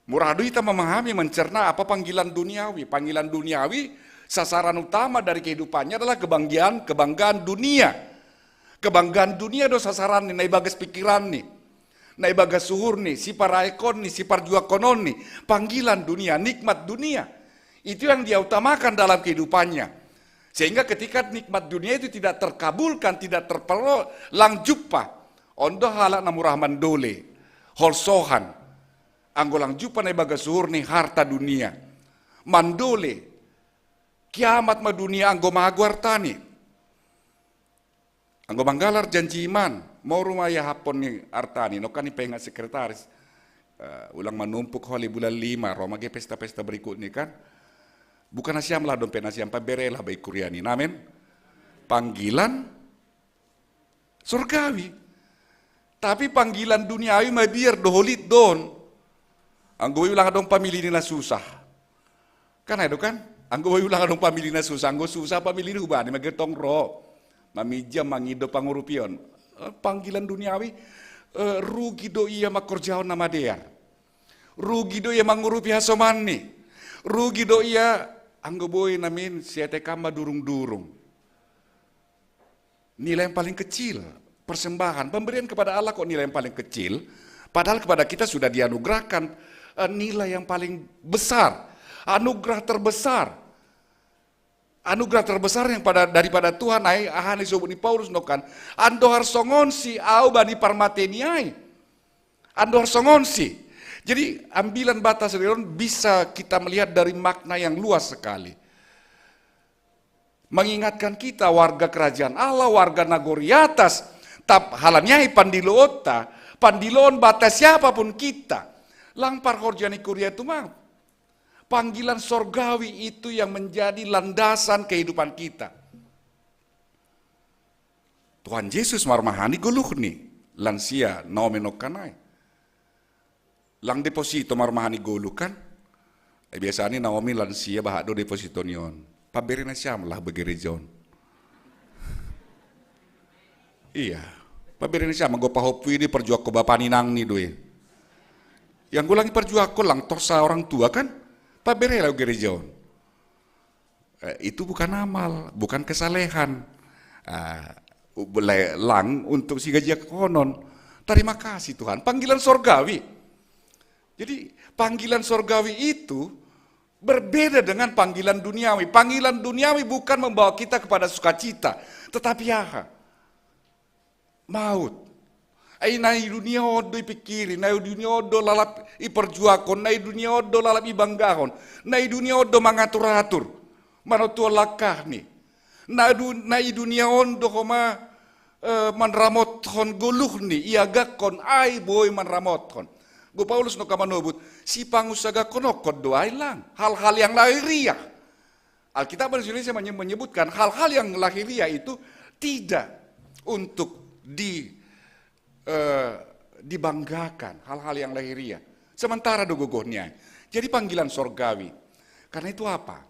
Mura do hita memahami, mencerna apa panggilan duniawi. Panggilan duniawi, sasaran utama dari kehidupannya adalah kebanggaan, kebanggaan dunia. Kebanggaan dunia do sasaranni, na ibagas pikiranni, na ibagas uhurni, siparaekonni, siparjuangkononni. Panggilan dunia, nikmat dunia. Itu yang dia utamakan dalam kehidupannya. Sehingga ketika nikmat dunia itu tidak terkabulkan, tidak terperoleh, lang jumpa. On do halak na mura mandole, holsohan. Anggo lang jumpa na ibagas uhurni harta dunia. Mandole, kiamat ma dunia anggo mago artani. Anggo manggalar janji iman, moru ma iahaphon ni artani, nongkan ni pengat sekretaris. Eh, ulang manumpuk holi bulan lima, ro ma ge pesta-pesta berikutni kan. Bukan nasiam lah dompet nasiam, paberelah baik kuriani. Amin. Panggilan sorgawi. Tapi panggilan duniawi mabiar doholit don. Anggo boi ulang adong pamilina susah. Kan ai do kan? Anggo boi ulang adong pamilina susah, anggo susah pamilina hubani magetong ro. Mamija mangido pangurupion. Eh, panggilan duniawi, eh, rugi do ia mangkorjahon na madear. Rugi do ia mangurupi hasomanni. Rugi do ia anggo boi namin siate kama durung-durung. Nilai yang paling kecil, persembahan, pemberian kepada Allah kok nilai yang paling kecil, padahal kepada kita sudah dianugerahkan, eh, nilai yang paling besar, anugerah terbesar. Anugerah terbesar yang pada, daripada Tuhan ai, aha na isobut ni Paulus nongkan, andohar songon si au bani parmateni ai. Andohar songon si. Jadi ambilan batas riron bisa kita melihat dari makna yang luas sekali. Mengingatkan kita warga kerajaan Allah, warga nagori atas, tap halani ai pandiloonta, pandiloon batas siapapun kita. Lang parhorja ni kuria tu ma. Panggilan sorgawi itu yang menjadi landasan kehidupan kita. Tuhan Yesus marmahani goluhni, lansia Naomi nongkan ai. Lang deposito marmahani goluh kan? Eh, biasani Naomi lansia bahat do deposito ni on. Paberena siam lah be gereja on. Iya. Paberena siam, anggo pahompu i diperjuangko bapa ni nang ni do i. Yang gulang iperjuangko lang torsa orang tua kan? Pabere lah gereja on. Eh, itu bukan amal, bukan kesalehan. Ah, u-, le-, lang untuk sigajiakonon. Terima kasih Tuhan, panggilan sorgawi. Jadi panggilan sorgawi itu berbeda dengan panggilan duniawi. Panggilan duniawi bukan membawa kita kepada sukacita, tetapi aha? Maut. Ai na i dunia on do ipikiri, na i dunia on do lalap iperjuangkon, na i dunia on do lalap ibanggahon, na i dunia on do mangatur-atur, manotuon langkahni. Na du-, na i dunia on do homa, eh, manramothon goluhni, iagakkon ai boi manramothon. Go Paulus nongkan manobut, sipangusahakonhon do ai lang, hal-hal yang lahiriah. Alkitab bahasa Indonesia menye-, menyebutkan hal-hal yang lahiriah itu tidak untuk di, eh, dibanggakan, hal-hal yang lahiriah. Sementara do gogohni. Jadi panggilan sorgawi. Karena itu apa?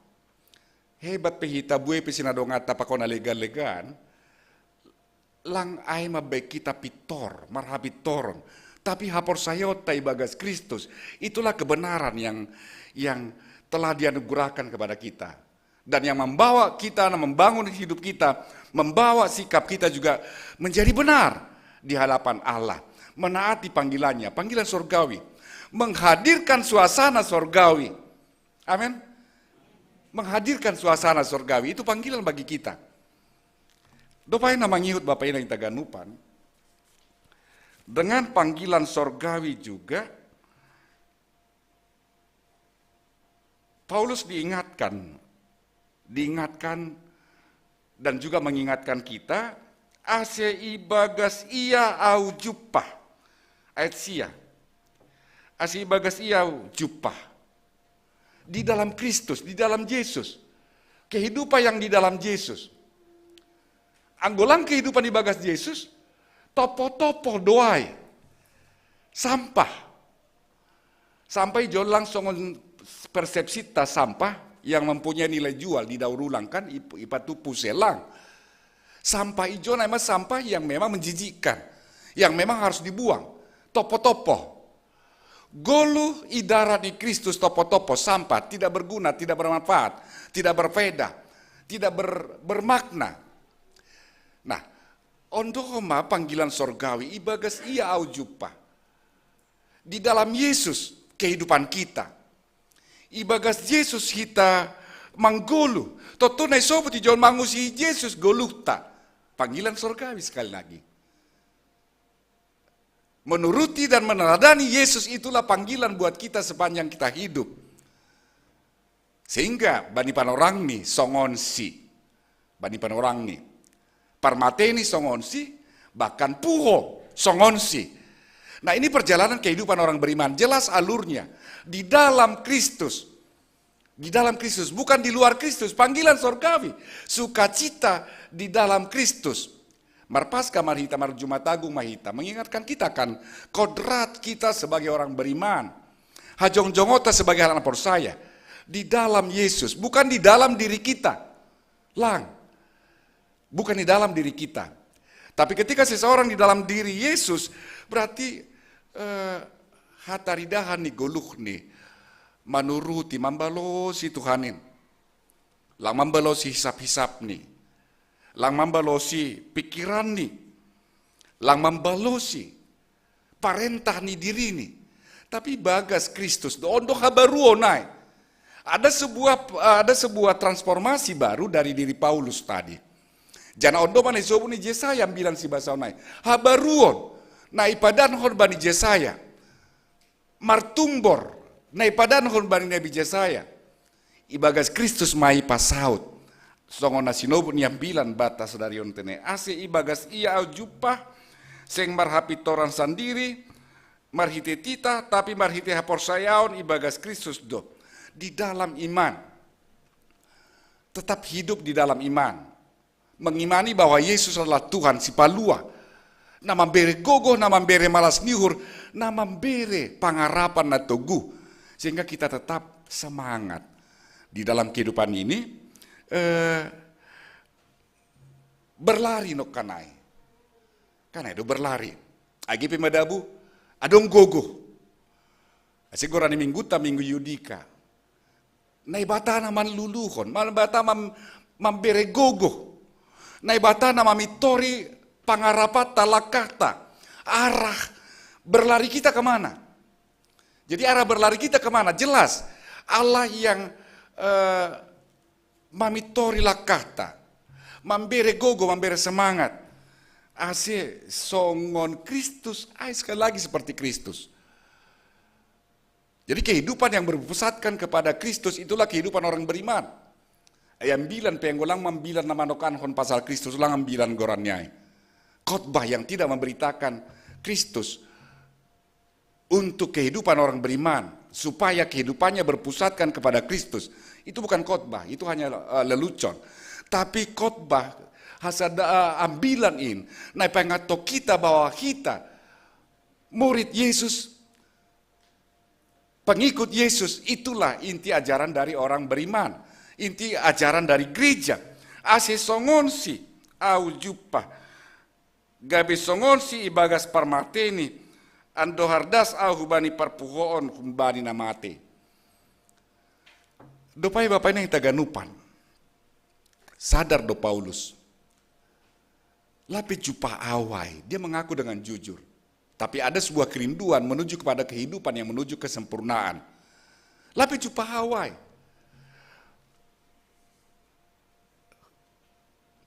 Hebat pe hita, bue pe sinadonganta pakon na legan-legan, lang ai ma be kita pintor, marhapintoron. Tapi haporsayaonta ibagas Kristus, itulah kebenaran yang, yang telah dianugerahkan kepada kita. Dan yang membawa kita, membangun hidup kita, membawa sikap kita juga menjadi benar di hadapan Allah. Menaati panggilannya, panggilan sorgawi. Menghadirkan suasana sorgawi. Amin. Menghadirkan suasana sorgawi, itu panggilan bagi kita. Dope na mangihut Bapa Inang hita ganupan, dengan panggilan sorgawi juga, Paulus diingatkan, diingatkan dan juga mengingatkan kita, ase ibagas ia au jumpah. Ayat sia. Ase ibagas ia au jumpah. Di dalam Kristus, di dalam Yesus. Kehidupan yang di dalam Yesus. Anggo lang kehidupan ibagas Yesus, topo-topo do ai. Sampah. Sampah i jollang songon persepsita sampah yang mempunyai nilai jual, didaur ulang kan, ip-, ipatupu selang. Sampah i jollang memang sampah yang memang menjijikkan, yang memang harus dibuang. Topo-topo. Goluh i darat ni Kristus topo-topo, sampah, tidak berguna, tidak bermanfaat, tidak berfaedah, tidak ber-, bermakna. Nah, on do homa panggilan sorgawi ibagas ia au jumpah. Di dalam Yesus kehidupan kita. Ibagas Yesus hita manggoluh. Tontu na isobut i jolma mangurusi Yesus goluhta. Panggilan sorgawi sekali lagi. Menuruti dan meneladani Yesus itulah panggilan buat kita sepanjang kita hidup. Sehingga bani panorangni songon si. Bani panorangni. Parmateni songon si, bahkan puho songon si. Nah, ini perjalanan kehidupan orang beriman. Jelas alurnya. Di dalam Kristus. Di dalam Kristus, bukan di luar Kristus. Panggilan sorgawi, sukacita di dalam Kristus. Marpaska ma hita, marjumat agung ma hita, mengingatkan kita kan kodrat kita sebagai orang beriman. Hajongjongonta sebagai anak porsaya di dalam Yesus, bukan di dalam diri kita. Lang. Bukan di dalam diri kita. Tapi ketika seseorang di dalam diri Yesus, berarti eh, hataridahan ni goluhni, manuruti, mambalosi Tuhanin. Lang mambalosi hisap-hisapni. Lang mambalosi pikiranni. Lang mambalosi parentah ni dirini. Tapi ibagas Kristus do, on do habaruon nai. Ada sebuah ada sebuah transformasi baru dari diri Paulus tadi. Jana on do ma na isobut ni Jesaya ambilan sibasaon nai. Habaruon na ipadankon bani Jesaya. Martumbor na ipadankon bani Nabi Jesaya. Ibagas Kristus ma i pasaut. Songon na sinobut ni ambilan banta sadari on tene. Ase ibagas ia ahu jumpah, seng marhapintoran sandiri, marhite titah, tapi marhite haporsayaon ibagas Kristus do. Di dalam iman. Tetap hidup di dalam iman. Mengimani bahwa Yesus adalah Tuhan sipalua. Na mambere gogoh, na mambere malas ni uhur, na mambere pangarapan na toguh. Sehingga kita tetap semangat. Di dalam kehidupan ini, eh, berlari nangkin nai. Kan ai do berlari. Age pe madabu, adong gogoh. Ase goran ni mingguta, minggu Yudika. Naibata na manluluhon, Naibata mam, mambere gogoh. Naibata na mamintori pangarapanta, langkahta. Arah berlari kita kemana? Jadi arah berlari kita kemana? Jelas, Allah yang eh, mamintori langkahta, mambere gogoh, mambere semangat. Ase songon Kristus, ai sekali lagi seperti Kristus. Jadi kehidupan yang berpusatkan kepada Kristus itulah kehidupan orang beriman. Ai ambilan pe anggo lang ambilan na manokankon pasal Kristus, lang ambilan goran ni ai. Khotbah yang tidak memberitakan Kristus untuk kehidupan orang beriman, supaya kehidupannya berpusatkan kepada Kristus. Itu bukan khotbah, itu hanya eh, lelucon. Tapi khotbah hasada eh, ambilan in, na ipaingathon hita bahwa hita murid Yesus, pengikut Yesus, itulah inti ajaran dari orang beriman, inti ajaran dari gereja. Ase songonsi ahu jumpah, gabe songonsi ibagas parmateni, andohar das ahu bani parpuhoon humbani na mate. Dope ai Bapa Inang hita ganupan, sadar do Paulus. Lape jumpah ahu ai, dia mengaku dengan jujur. Tapi ada sebuah kerinduan menuju kepada kehidupan yang menuju kesempurnaan. Lape jumpah ahu ai.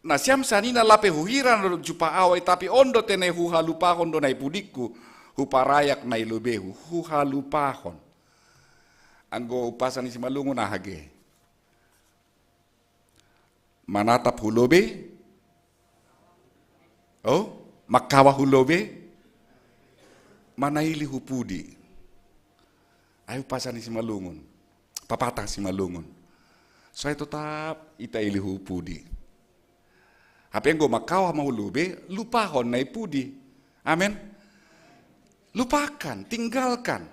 Nasiam sanina lape huhira do jumpah ahu ai, tapi on do tene huhalupahon do na ipudingku, huparayak na ilobehu, huhalupahon. Anggo umpasa ni Simalungun aha ge? Manatap hu lobe, oh, mangkawah hu lobe, manaili hu pudi. Ai umpasa ni Simalungun, papatah Simalungun. So ai totap ita ili hu pudi. Hape anggo mangkawah ma hu lobe, lupahon na ipudi. Amen. Lupakan, tinggalkan.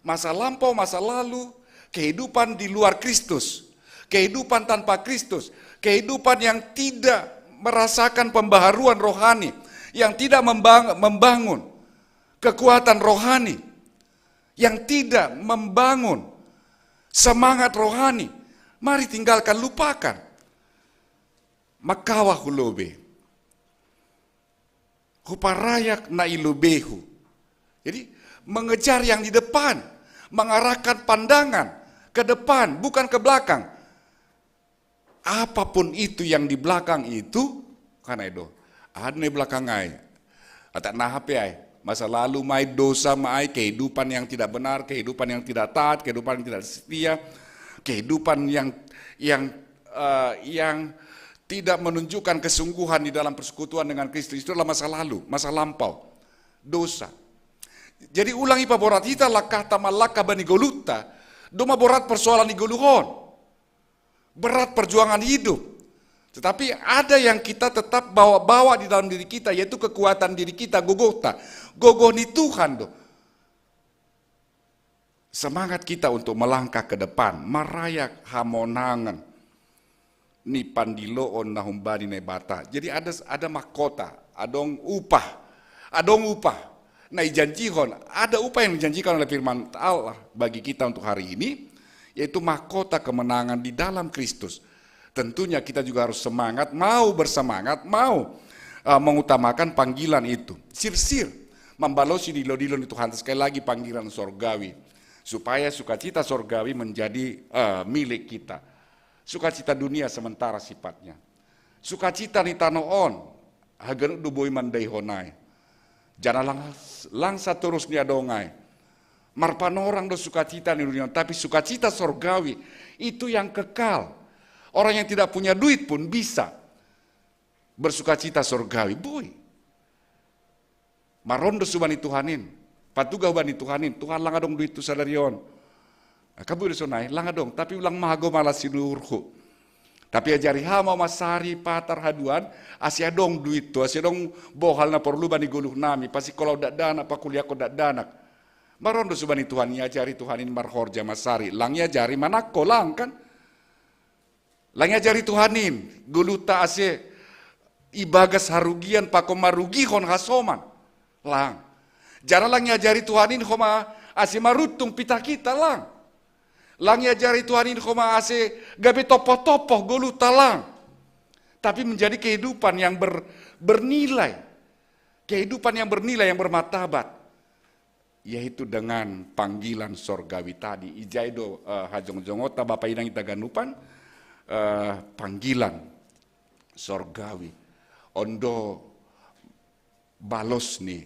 Masa lampau, masa lalu, kehidupan di luar Kristus, kehidupan tanpa Kristus, kehidupan yang tidak merasakan pembaharuan rohani, yang tidak membang- membangun kekuatan rohani, yang tidak membangun semangat rohani. Mari tinggalkan, lupakan. Mangkawah hu lobe, huparayak na ilobehu. Jadi mengejar yang di depan, mengarahkan pandangan ke depan, bukan ke belakang. Apapun itu yang di belakang itu, kan ai do. Ada na i belakang ai. Atau nah apa ai? Masa lalu ma ai, dosa ma ai, kehidupan yang tidak benar, kehidupan yang tidak taat, kehidupan yang tidak setia, kehidupan yang yang uh, yang tidak menunjukkan kesungguhan di dalam persekutuan dengan Kristus, itu adalah masa lalu, masa lampau, dosa. Jadi ulang ipaborat hita langkahta mallangkah bani goluhta, Doma borat persoalan di goluhon. Berat perjuangan hidup. Tetapi ada yang kita tetap bawa-bawa di dalam diri kita, yaitu kekuatan diri kita, gogota. Gogoh ni Tuhan do. Semangat kita untuk melangkah ke depan, marayak hamonangan ni pandiloon na humbani Naibata. Jadi ada ada mahkota, adong upah, adong upah. Nah, ijanjihon, ada upah yang dijanjikan oleh firman Allah bagi kita untuk hari ini, yaitu mahkota kemenangan di dalam Kristus. Tentunya kita juga harus semangat, mau bersemangat, mau uh, mengutamakan panggilan itu. Sirsir, membalosi dilo-dilo ni Tuhan, sekali lagi panggilan sorgawi. Supaya sukacita sorgawi menjadi uh, milik kita. Sukacita dunia sementara sifatnya. Sukacita ni tano on, haganup do boi mandaihon ai. Janah lang, langsa torus ni adong ai. Marpanorang do sukacita ni dunia on, tapi sukacita sorgawi itu yang kekal. Orang yang tidak punya duit pun bisa bersukacita sorgawi. Boi. Marondo subani Tuhanin. Patuga hubani Tuhanin. Tuhan, lang adong duithu sadari on. Kabuir sonai, lang adong, tapi ulang mahago malas sinuhurhu. Tapi ajari hama masari patar haduan, ase adong duithu, ase adong bohal na porlu bani goluh nami, pasikola dakdanak, pakuliako dakdanak. Marondo subani Tuhan, iajari Tuhanin marhorja masari, lang iajari manangko, lang kan? Lang iajari Tuhanin, goluhta ase ibagas harugian pakon marugihon hasoman. Lang. Jala lang iajari Tuhanin homa ase maruntung pitah kita, lang. Lang iajari Tuhanin homa ase gabe tompoh-tompoh goluhta, lang. Tapi menjadi kehidupan yang ber, bernilai. Kehidupan yang bernilai, yang bermartabat. Yaitu dengan panggilan sorgawi tadi. Ijai do uh, hajong-jongonta bapa inang ita ganupan uh, panggilan sorgawi. On do balos ni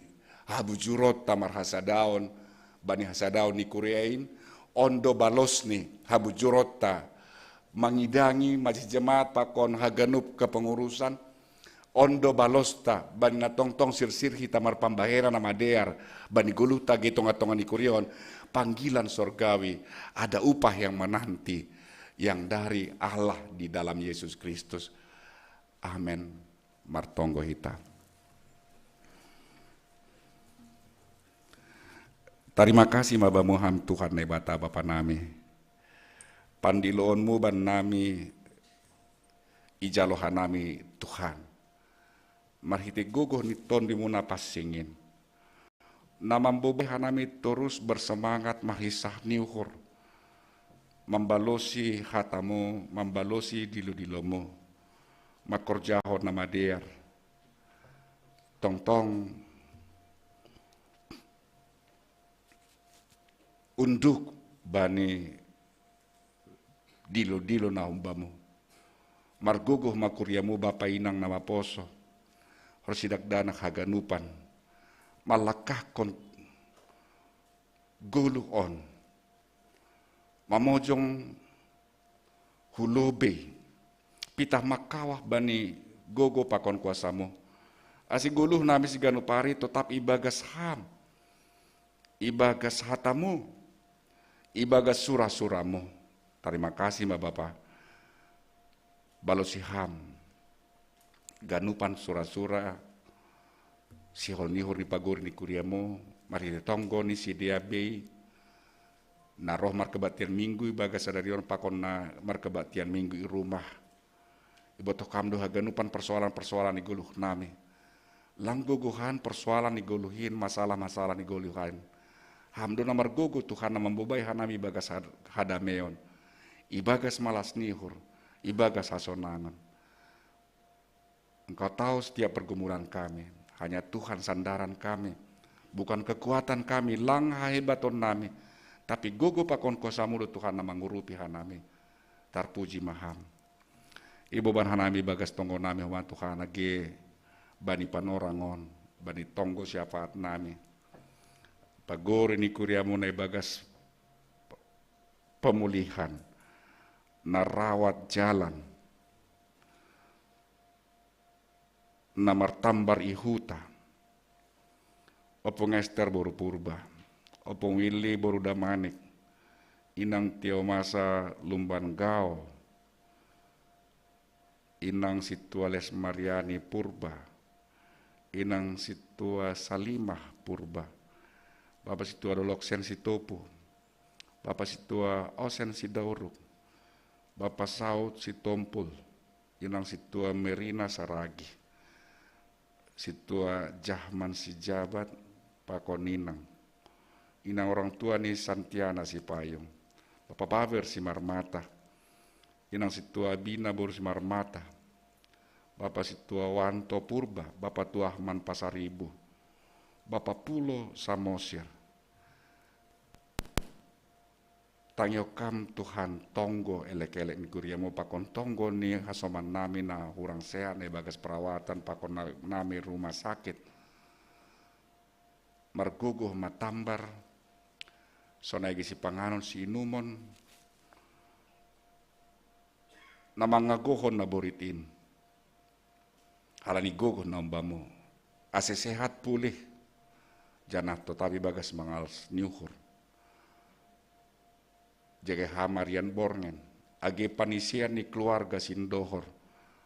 habujuronta marhasadaon bani hasadaon ni kuria in, on do balos ni habujuronta mangidangi majelis jemaat pakon haganup kepengurusan, on do balosta bani na tongtong sirsir hita marpambahenan na madear bani goluhta ge tonga-tonga ni kuria on, panggilan sorgawi, ada upah yang menanti yang dari Allah di dalam Yesus Kristus. Amen. Martonggo hita. Tarima kasih ma Bamu ham Tuhan Naibata Bapa nami. Pandiloonmu ban nami ijalo hanami Tuhan. Marhite gogoh ni tondimu na pansing in. Na mambobai hanami torus bersemangat marhisah ni uhur. Mambalosi hatamu, mambalosi dilo-dilomu. Mangkorjahon na madear. Tongtong unduk bani dilo-dilo na humbamu. Margogoh ma kuriamu bapa inang na maposo. Horsidakdanak haganupan. Mallangkahkon goluh on. Mamojong hu lobei. Pitah mangkawah bani gogoh pakon kuasamu. Ase goluh nami siganup ari totap ibagas ham. Ibagas hatamu. Ibagas sura-suramu. Tarima kasih ma Bapa. Balosi ham. Ganupan sura-sura. Sihol ni uhur ni pagori ni kuriamu. Marhite tonggo ni sidea bei. Na roh markebaktian minggu ibagas sadari on pakon na markebaktian minggu i rumah. Ibotoh kam do haganupan persoalan-persoalan ni goluh nami. Lang gogohan persoalan ni goluhin, masalah-masalah ni goluhan. Ham do na margogoh Tuhan na mambobai hanami ibagas hadameon. Ibagas malas ni uhur, ibagas hasonangan. Engkau tahu setiap pergumulan kami. Hanya Tuhan sandaran kami. Bukan kekuatan kami, lang hahebaton nami. Tapi gogoh pakon kuasamu do Tuhan na mangurupi hanami. Tarpuji ma ham. Iboban hanami bagas tonggo nami homa Tuhan age bani panorang on, bani tonggo syafaat nami. Pagori ni kuriamu na ibagas pemulihan, na rawat jalan, na martambar i huta. Ompung Ester boru Purba, Ompung Willy boru Damanik, Inang Tiomasa Lumban Gao, Inang Situa Lesmariani Purba, Inang Situa Salimah Purba, Bapa Situa Doloksen Sitopu, Bapa Situa Osen Sidauruk, Bapa Saud Sitompul, Inang Situa Merina Saragi, Situa Jahman Sijabat, pakon Inang. Inang orang tua ni Santiana Sipayung, Bapa Baber Simarmata, Inang Situa Bina boru Simarmata, Bapa Situa Wanto Purba, Bapa Tuahman Pasaribu, Bapa Pulo Samosir. Tangihon Kam Tuhan tonggo elek-elek ni kuriamu pakon tonggo ni hasoman nami na hurang sehat na ibagas perawatan pakon na-, nami rumah sakit. Margogoh ma tambar, sonai ge sipanganon siinumon, na mangagohon na borit in. Halani gogoh na umbamu, ase sehat pulih, janah totap ibagas mangalas ni uhur. Jaga hama rian borngen, age panisian ni keluarga sindohor,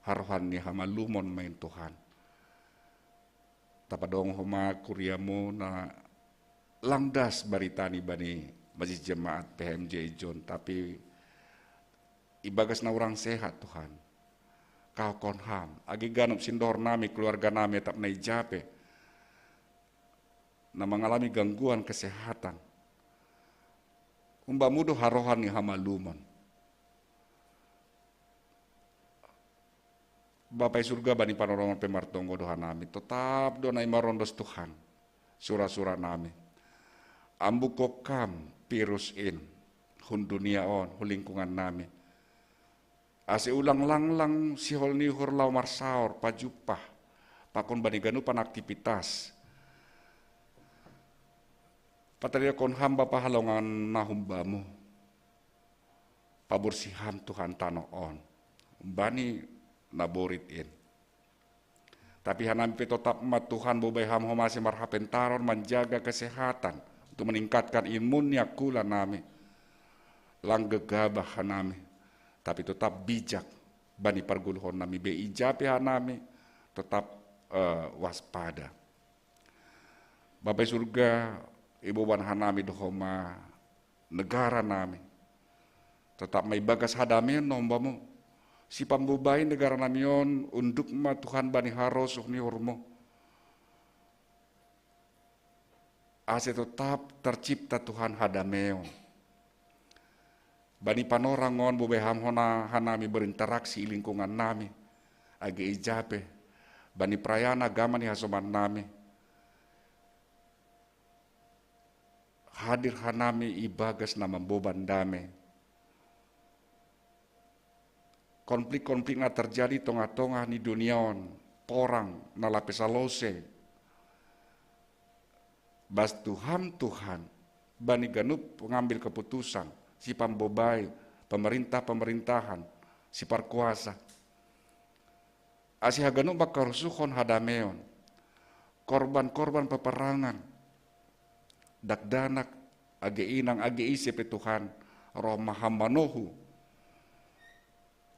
harohan ni hamalumon main Tuhan. Tapadong homa kuriamu na lang das baritani bani majelis jemaat P H M J Ijon, tapi ibagas na hurang sehat Tuhan. Kaukon Ham, age ganup sindohor nami, keluarga nami tap na i ja pe na mangalami gangguan kesehatan. Umbamu do harohan ni hamalumon. Bapa i surga, bani panorongon pe martonggo do hanami, totap do nai marondos Tuhan sura-sura nami. Ambuko Kam virus in hun dunia on, hun lingkungan nami. Ase ulang langlang sihol ni uhur laho marsaor, pajumpah, pakon bani ganupan aktivitas. Patadingkon Ham Bapa halongan na humbamu. Pabursi Ham Tuhan tanoh on bani na borit in. Tapi hanami pe totap ma Tuhan bobai Ham homa ase marhapentaron manjaga kesehatan, untuk meningkatkan imun ni angkula nami. Lang gegabah hanami, tapi totap bijak bani pargoluhon nami be i ja pe hanami totap, eh, waspada. Bapa i surga, iboban hanami do homa negara nami. Totap ma ibagas hadameon na umbamu. Sipambobai negara nami on, unduk ma Tuhan bani harosuh ni uhurmu. Ase totap tercipta Tuhan hadameon. Bani panorang on bobai Ham hona hanami berinteraksi i lingkungan nami, age i ja pe, bani perayaan agama ni hasoman nami. Hadir hanami ibagas na mamboban dame. Konflik-konflik na terjadi tongah-tongah ni dunia on, porang na lape salose. Bas tu Ham Tuhan, bani ganup pengambil keputusan, sipambobai, pemerintah-pemerintahan, siparkuasa. Ase haganup mangkarusuhon hadameon, korban-korban peperangan, dakdanak, age inang, age ise pe Tuhan, roh ma Ham manohu,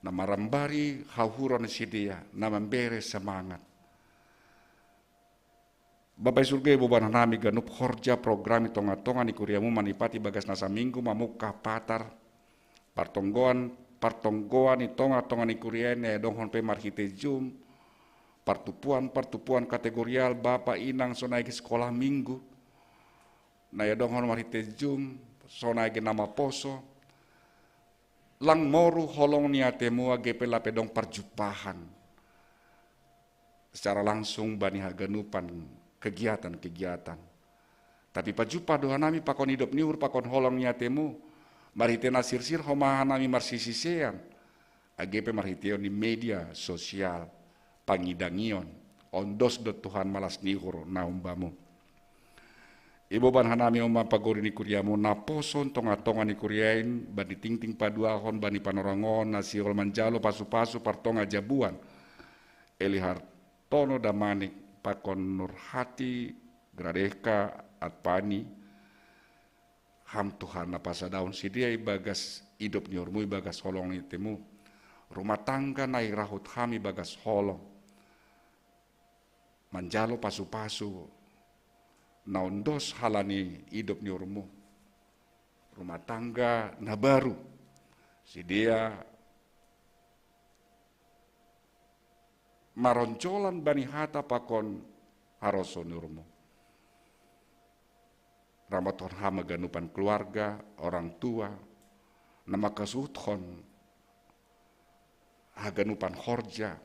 na marambari hauhuron ni sidea, na mambere semangat. Bapa i surga, iboban hanami ganup horja program i tongah-tongah ni kuriamu manipati bagas na saminggu mamungkah patar, partonggoan, partonggoan i tongah-tongah ni kuria i na iadonghon pe marhite Zoom, partupuan-partupuan kategorial bapa inang sonai ge sekolah minggu, na iadonghon marhite Zoom, sonai ge na maposo, lang moru holong ni atemu age pe lape dong parjumpahan secara langsung bani haganupan kegiatan-kegiatan. Tapi pajumpah do hanami pakon idop ni uhur pakon holong ni atemu, marhite na sirsir homa hanami marsisisean, age pe marhiteon ni media sosial, pangidangion, ondos do Tuhan malas ni uhur na umbamu. Iboban hanami on ma pagori ni kuriamu, naposon tongah-tongah ni kuria in, bani tingting paduahon, bani panorang on, na sihol manjalo pasu-pasu partongah jabuan. Eli Hartono Damanik, pakon Nurhati Gradehka Atpani, Ham Tuhan na pasadaon sidia ibagas idop ni uhurmu, ibagas holong ni atemu. Rumah tangga na irahut ham ibagas holong. Manjalo pasu-pasu na ondos halani idop ni uhurmu. Rumah tangga na baru. Sidia maronjolan bani hata pakon haroso ni uhurmu. Ramothon ham haganupan keluarga, orang tua, na makasuhuthon haganupan horja,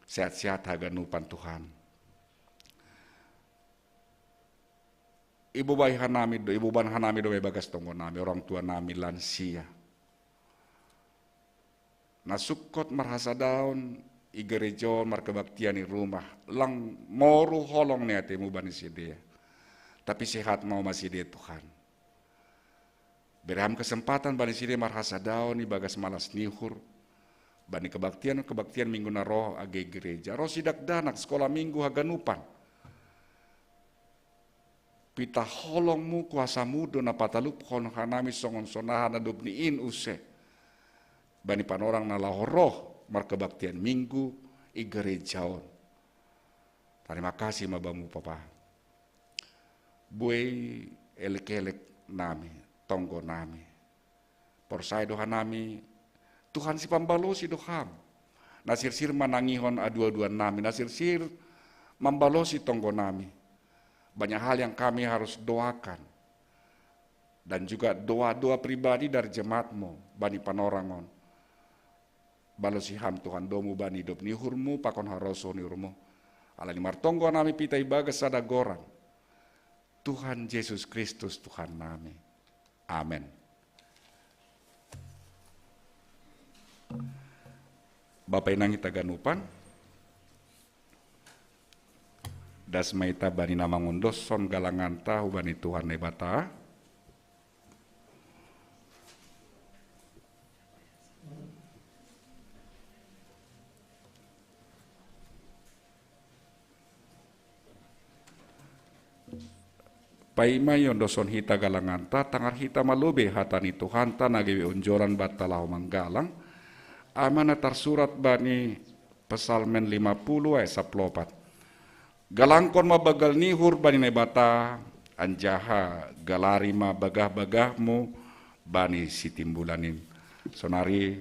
sehat-sehat haganupan Tuhan. Ibobai hanami do, iboban hanami do ibagas tonggo nami, orang tua nami lansia. Na sungkot marhasadaon i gereja on markebaktian i rumah, lang moru holong ni atemu bani sidia. Tapi sehat ma homa sidia Tuhan. Bere ham kesempatan bani sidia marhasadaon ibagas malas ni uhur. Bani kebaktian, kebaktian minggu na ro age i gereja. Ro si dakdanak sekolah minggu haganupan. Pitah holongmu, kuasamu do na pataluphon hanami songon sonaha na dob ni in use. Bani panorang na laho ro markebaktian minggu i gereja on. Tarima kasih ma bamu Bapa. Buei elek-elek nami, tonggo nami. Porsaya do hanami, Tuhan sipambalosi do ham. Na sirsir manangihon aduan-aduan nami, na sirsir mambalosi tonggo nami. Banyak hal yang kami harus doakan. Dan juga doa-doa pribadi dari jemaatmu, bani panorang on. Balosi ham Tuhan domu bani idop ni uhurmu, pakon haroso ni uhurmu. Alani martonggo nami pitah ibagas sada goran. Tuhan Jesus Kristus Tuhan nami. Amen. Bapa inang hita ganupan, das ma hita bani na mangondoshon galanganta hubani Tuhan Naibata. Paima iondoshon hita galanganta, tangar hita ma lobei hata ni Tuhanta na gabe onjolan banta laho manggalang, ai ma na tarsurat bani Psalmen lima puluh ayat saplopat. Galangkon ma banggal ni uhur bani Naibata, anjaha galari ma bagah-bagahmu bani Sitimbulan in. Sonari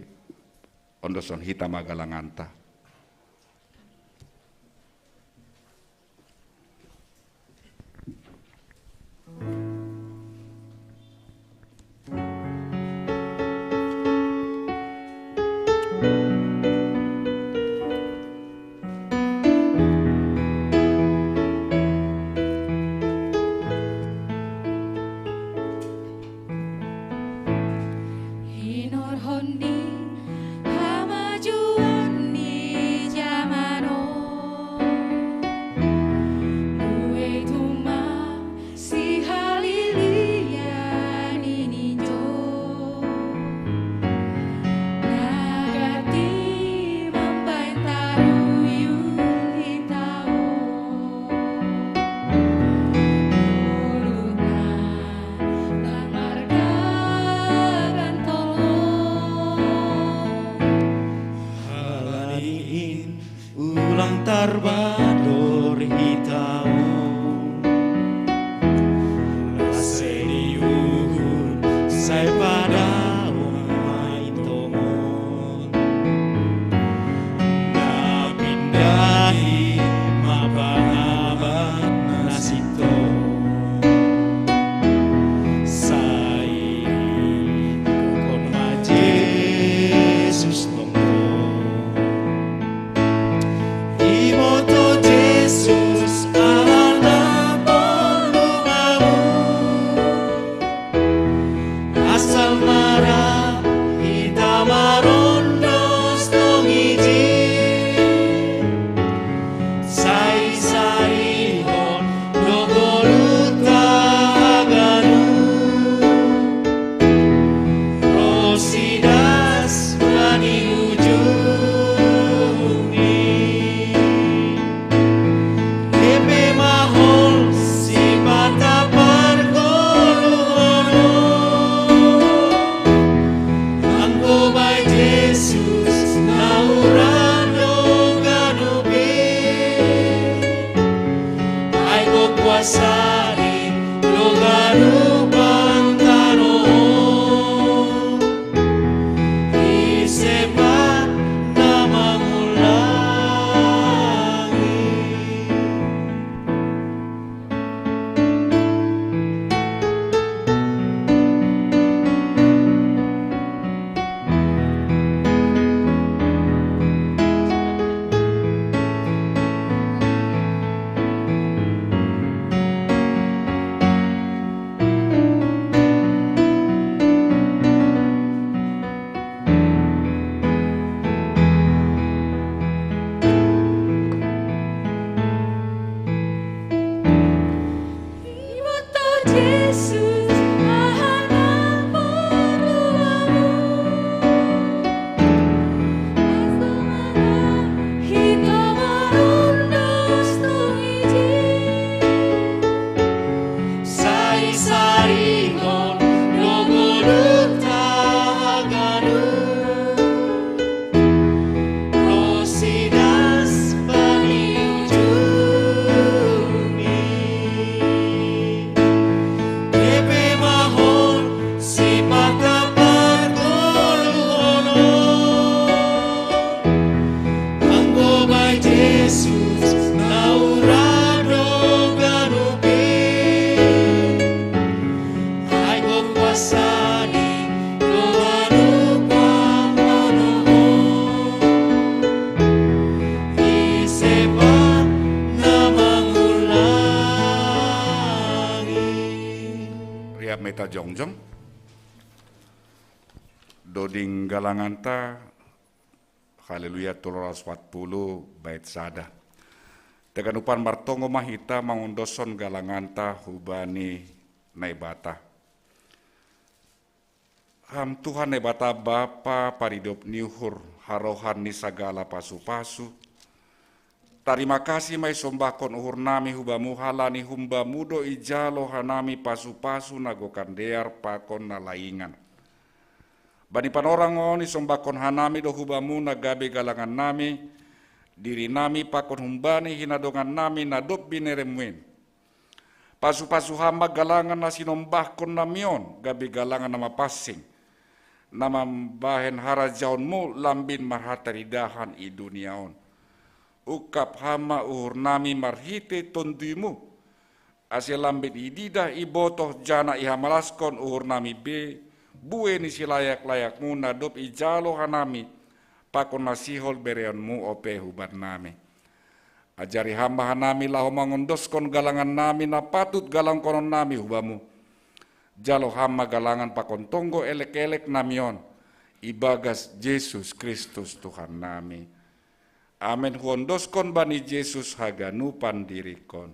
ondoshon hita ma galanganta. Hinorhon ni hamajuon ni jaman on, buei tumang sihalilian i ninjo, na gati mambaen taruyun hita on. Ulunan na mardalan tongtong. Halani in ulang tarbador hita on. Las ni uhur sai padaon ma intongon. Na pindahi ma pangamat na sintong. Sai idokon ma Jesus tongtong. Iboto Jongjong. Doding galanganta, Haleluya, tolu ratus empat puluh, bait sada. Teganupan martonggo ma hita mangondoson galanganta hubani Naibata. Ham Tuhan Naibata Bapa paridop ni uhur, harohan ni sagala pasu-pasu. Tarima kasih ma isombahkon uhur nami hubamu halani humbamu do ijalo hanami pasu-pasu na gokan dear pakon na laingan. Bani panorang on isombahkon hanami do hubamu na gabe galangan nami, diri nami pakon humbani hinadongan nami na dob bineremuen. Pasu-pasu ham ma galangan na sinombahkon nami on, gabe galangan na mapansing, na mambahen harajaonmu lambin marhataridahan i dunia on. Ungkap ham ma uhur nami marhite tonduymu, ase lambin ididah ibotoh jana ihamalaskon uhur nami be, bue ni silayak-layakmu na dob ijalo hanami, pakon na sihol bereonmu ope huban nami. Ajari ham ma hanami laho mangondoskon galangan nami na patut galangkonon nami hubamu. Jalo ham ma galangan pakon tonggo elek-elek nami on, ibagas Jesus Kristus Tuhan nami. Amen. Huondoskon bani Jesus haganupan dirikon.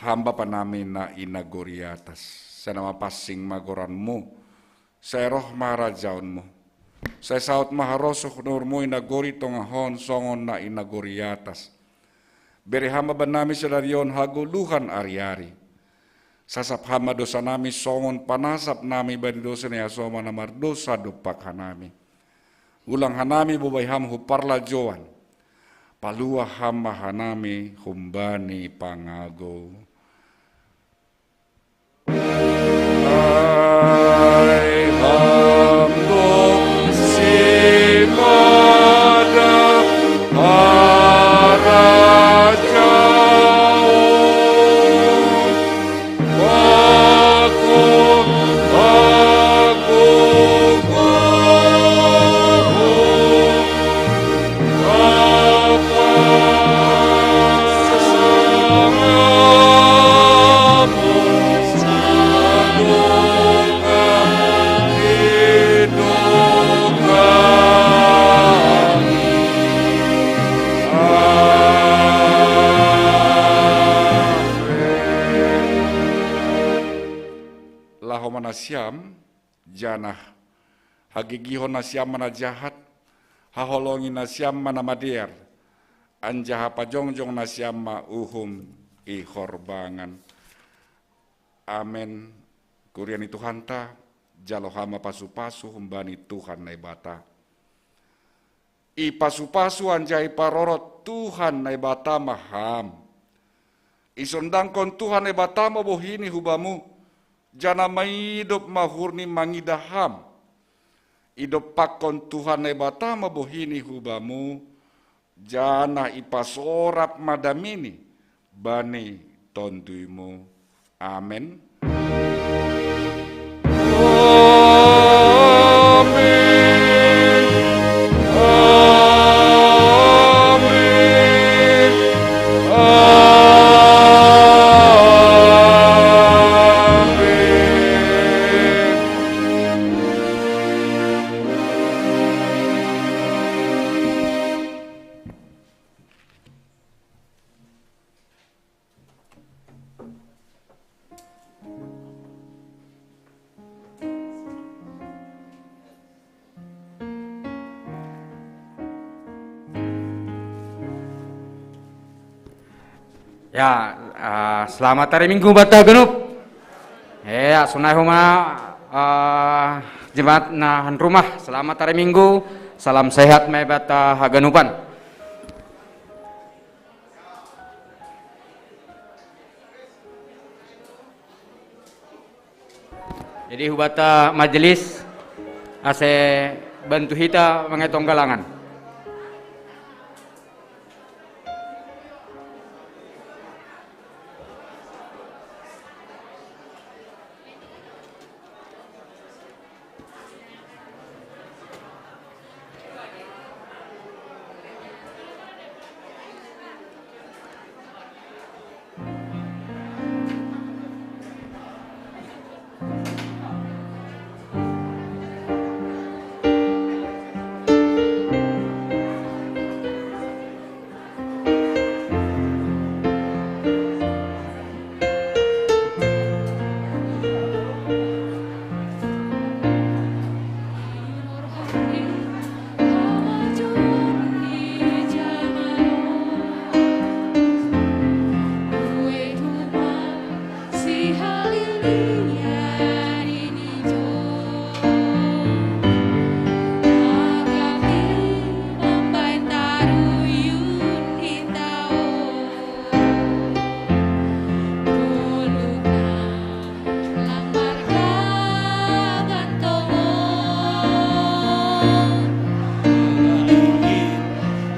Ham Bapa nami na i nagori atas, sai na mapansing ma goranmu, sai roh ma harajaonmu, sai saut ma harosuh ni uhurmu i nagori tongah on songon na i nagori atas. Bere ham ma bannami sadari on hagoluhan ari-ari. Sasap ham ma dosanami songon panasap nami bani dosa ni hasoman na mardosa dompak hanami. Ulang hanami bobai ham hu parlajouan. Paluah ham ma hanami humbani pangagou. Ai ham do simada harajaon, pakon hagogoon, laho ma nasiam, janah hagigihon nasiam ma na jahat, haholongi nasiam ma na madear, anjaha pajongjong nasiam ma uhum i horbangan. Amen. Kuria ni Tuhanta, jalo ham ma pasu-pasu humbani Tuhan Naibata. Ipasupasu anjaha iparorot Tuhan Naibata ma ham. Isondangkon Tuhan Naibata ma bohini hubamu, janah maidop ma uhurni mangidah ham. Idompakkon Tuhan Naibata ma bohini hubamu, janah ipasorap ma damini bani tonduimu. Amen. Amen. Amen. Amen. Ya, eh, selamat hari Minggu bata haganup. Ya, sunai huma, eh, jemaat nahan rumah. Selamat hari Minggu. Salam sehat mai bata haganupan. Jadi hubata majelis ase bantu hita mangetong galangan.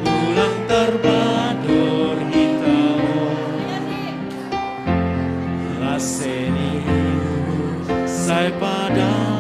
Ulang tarbador hita o. Laseni sai pada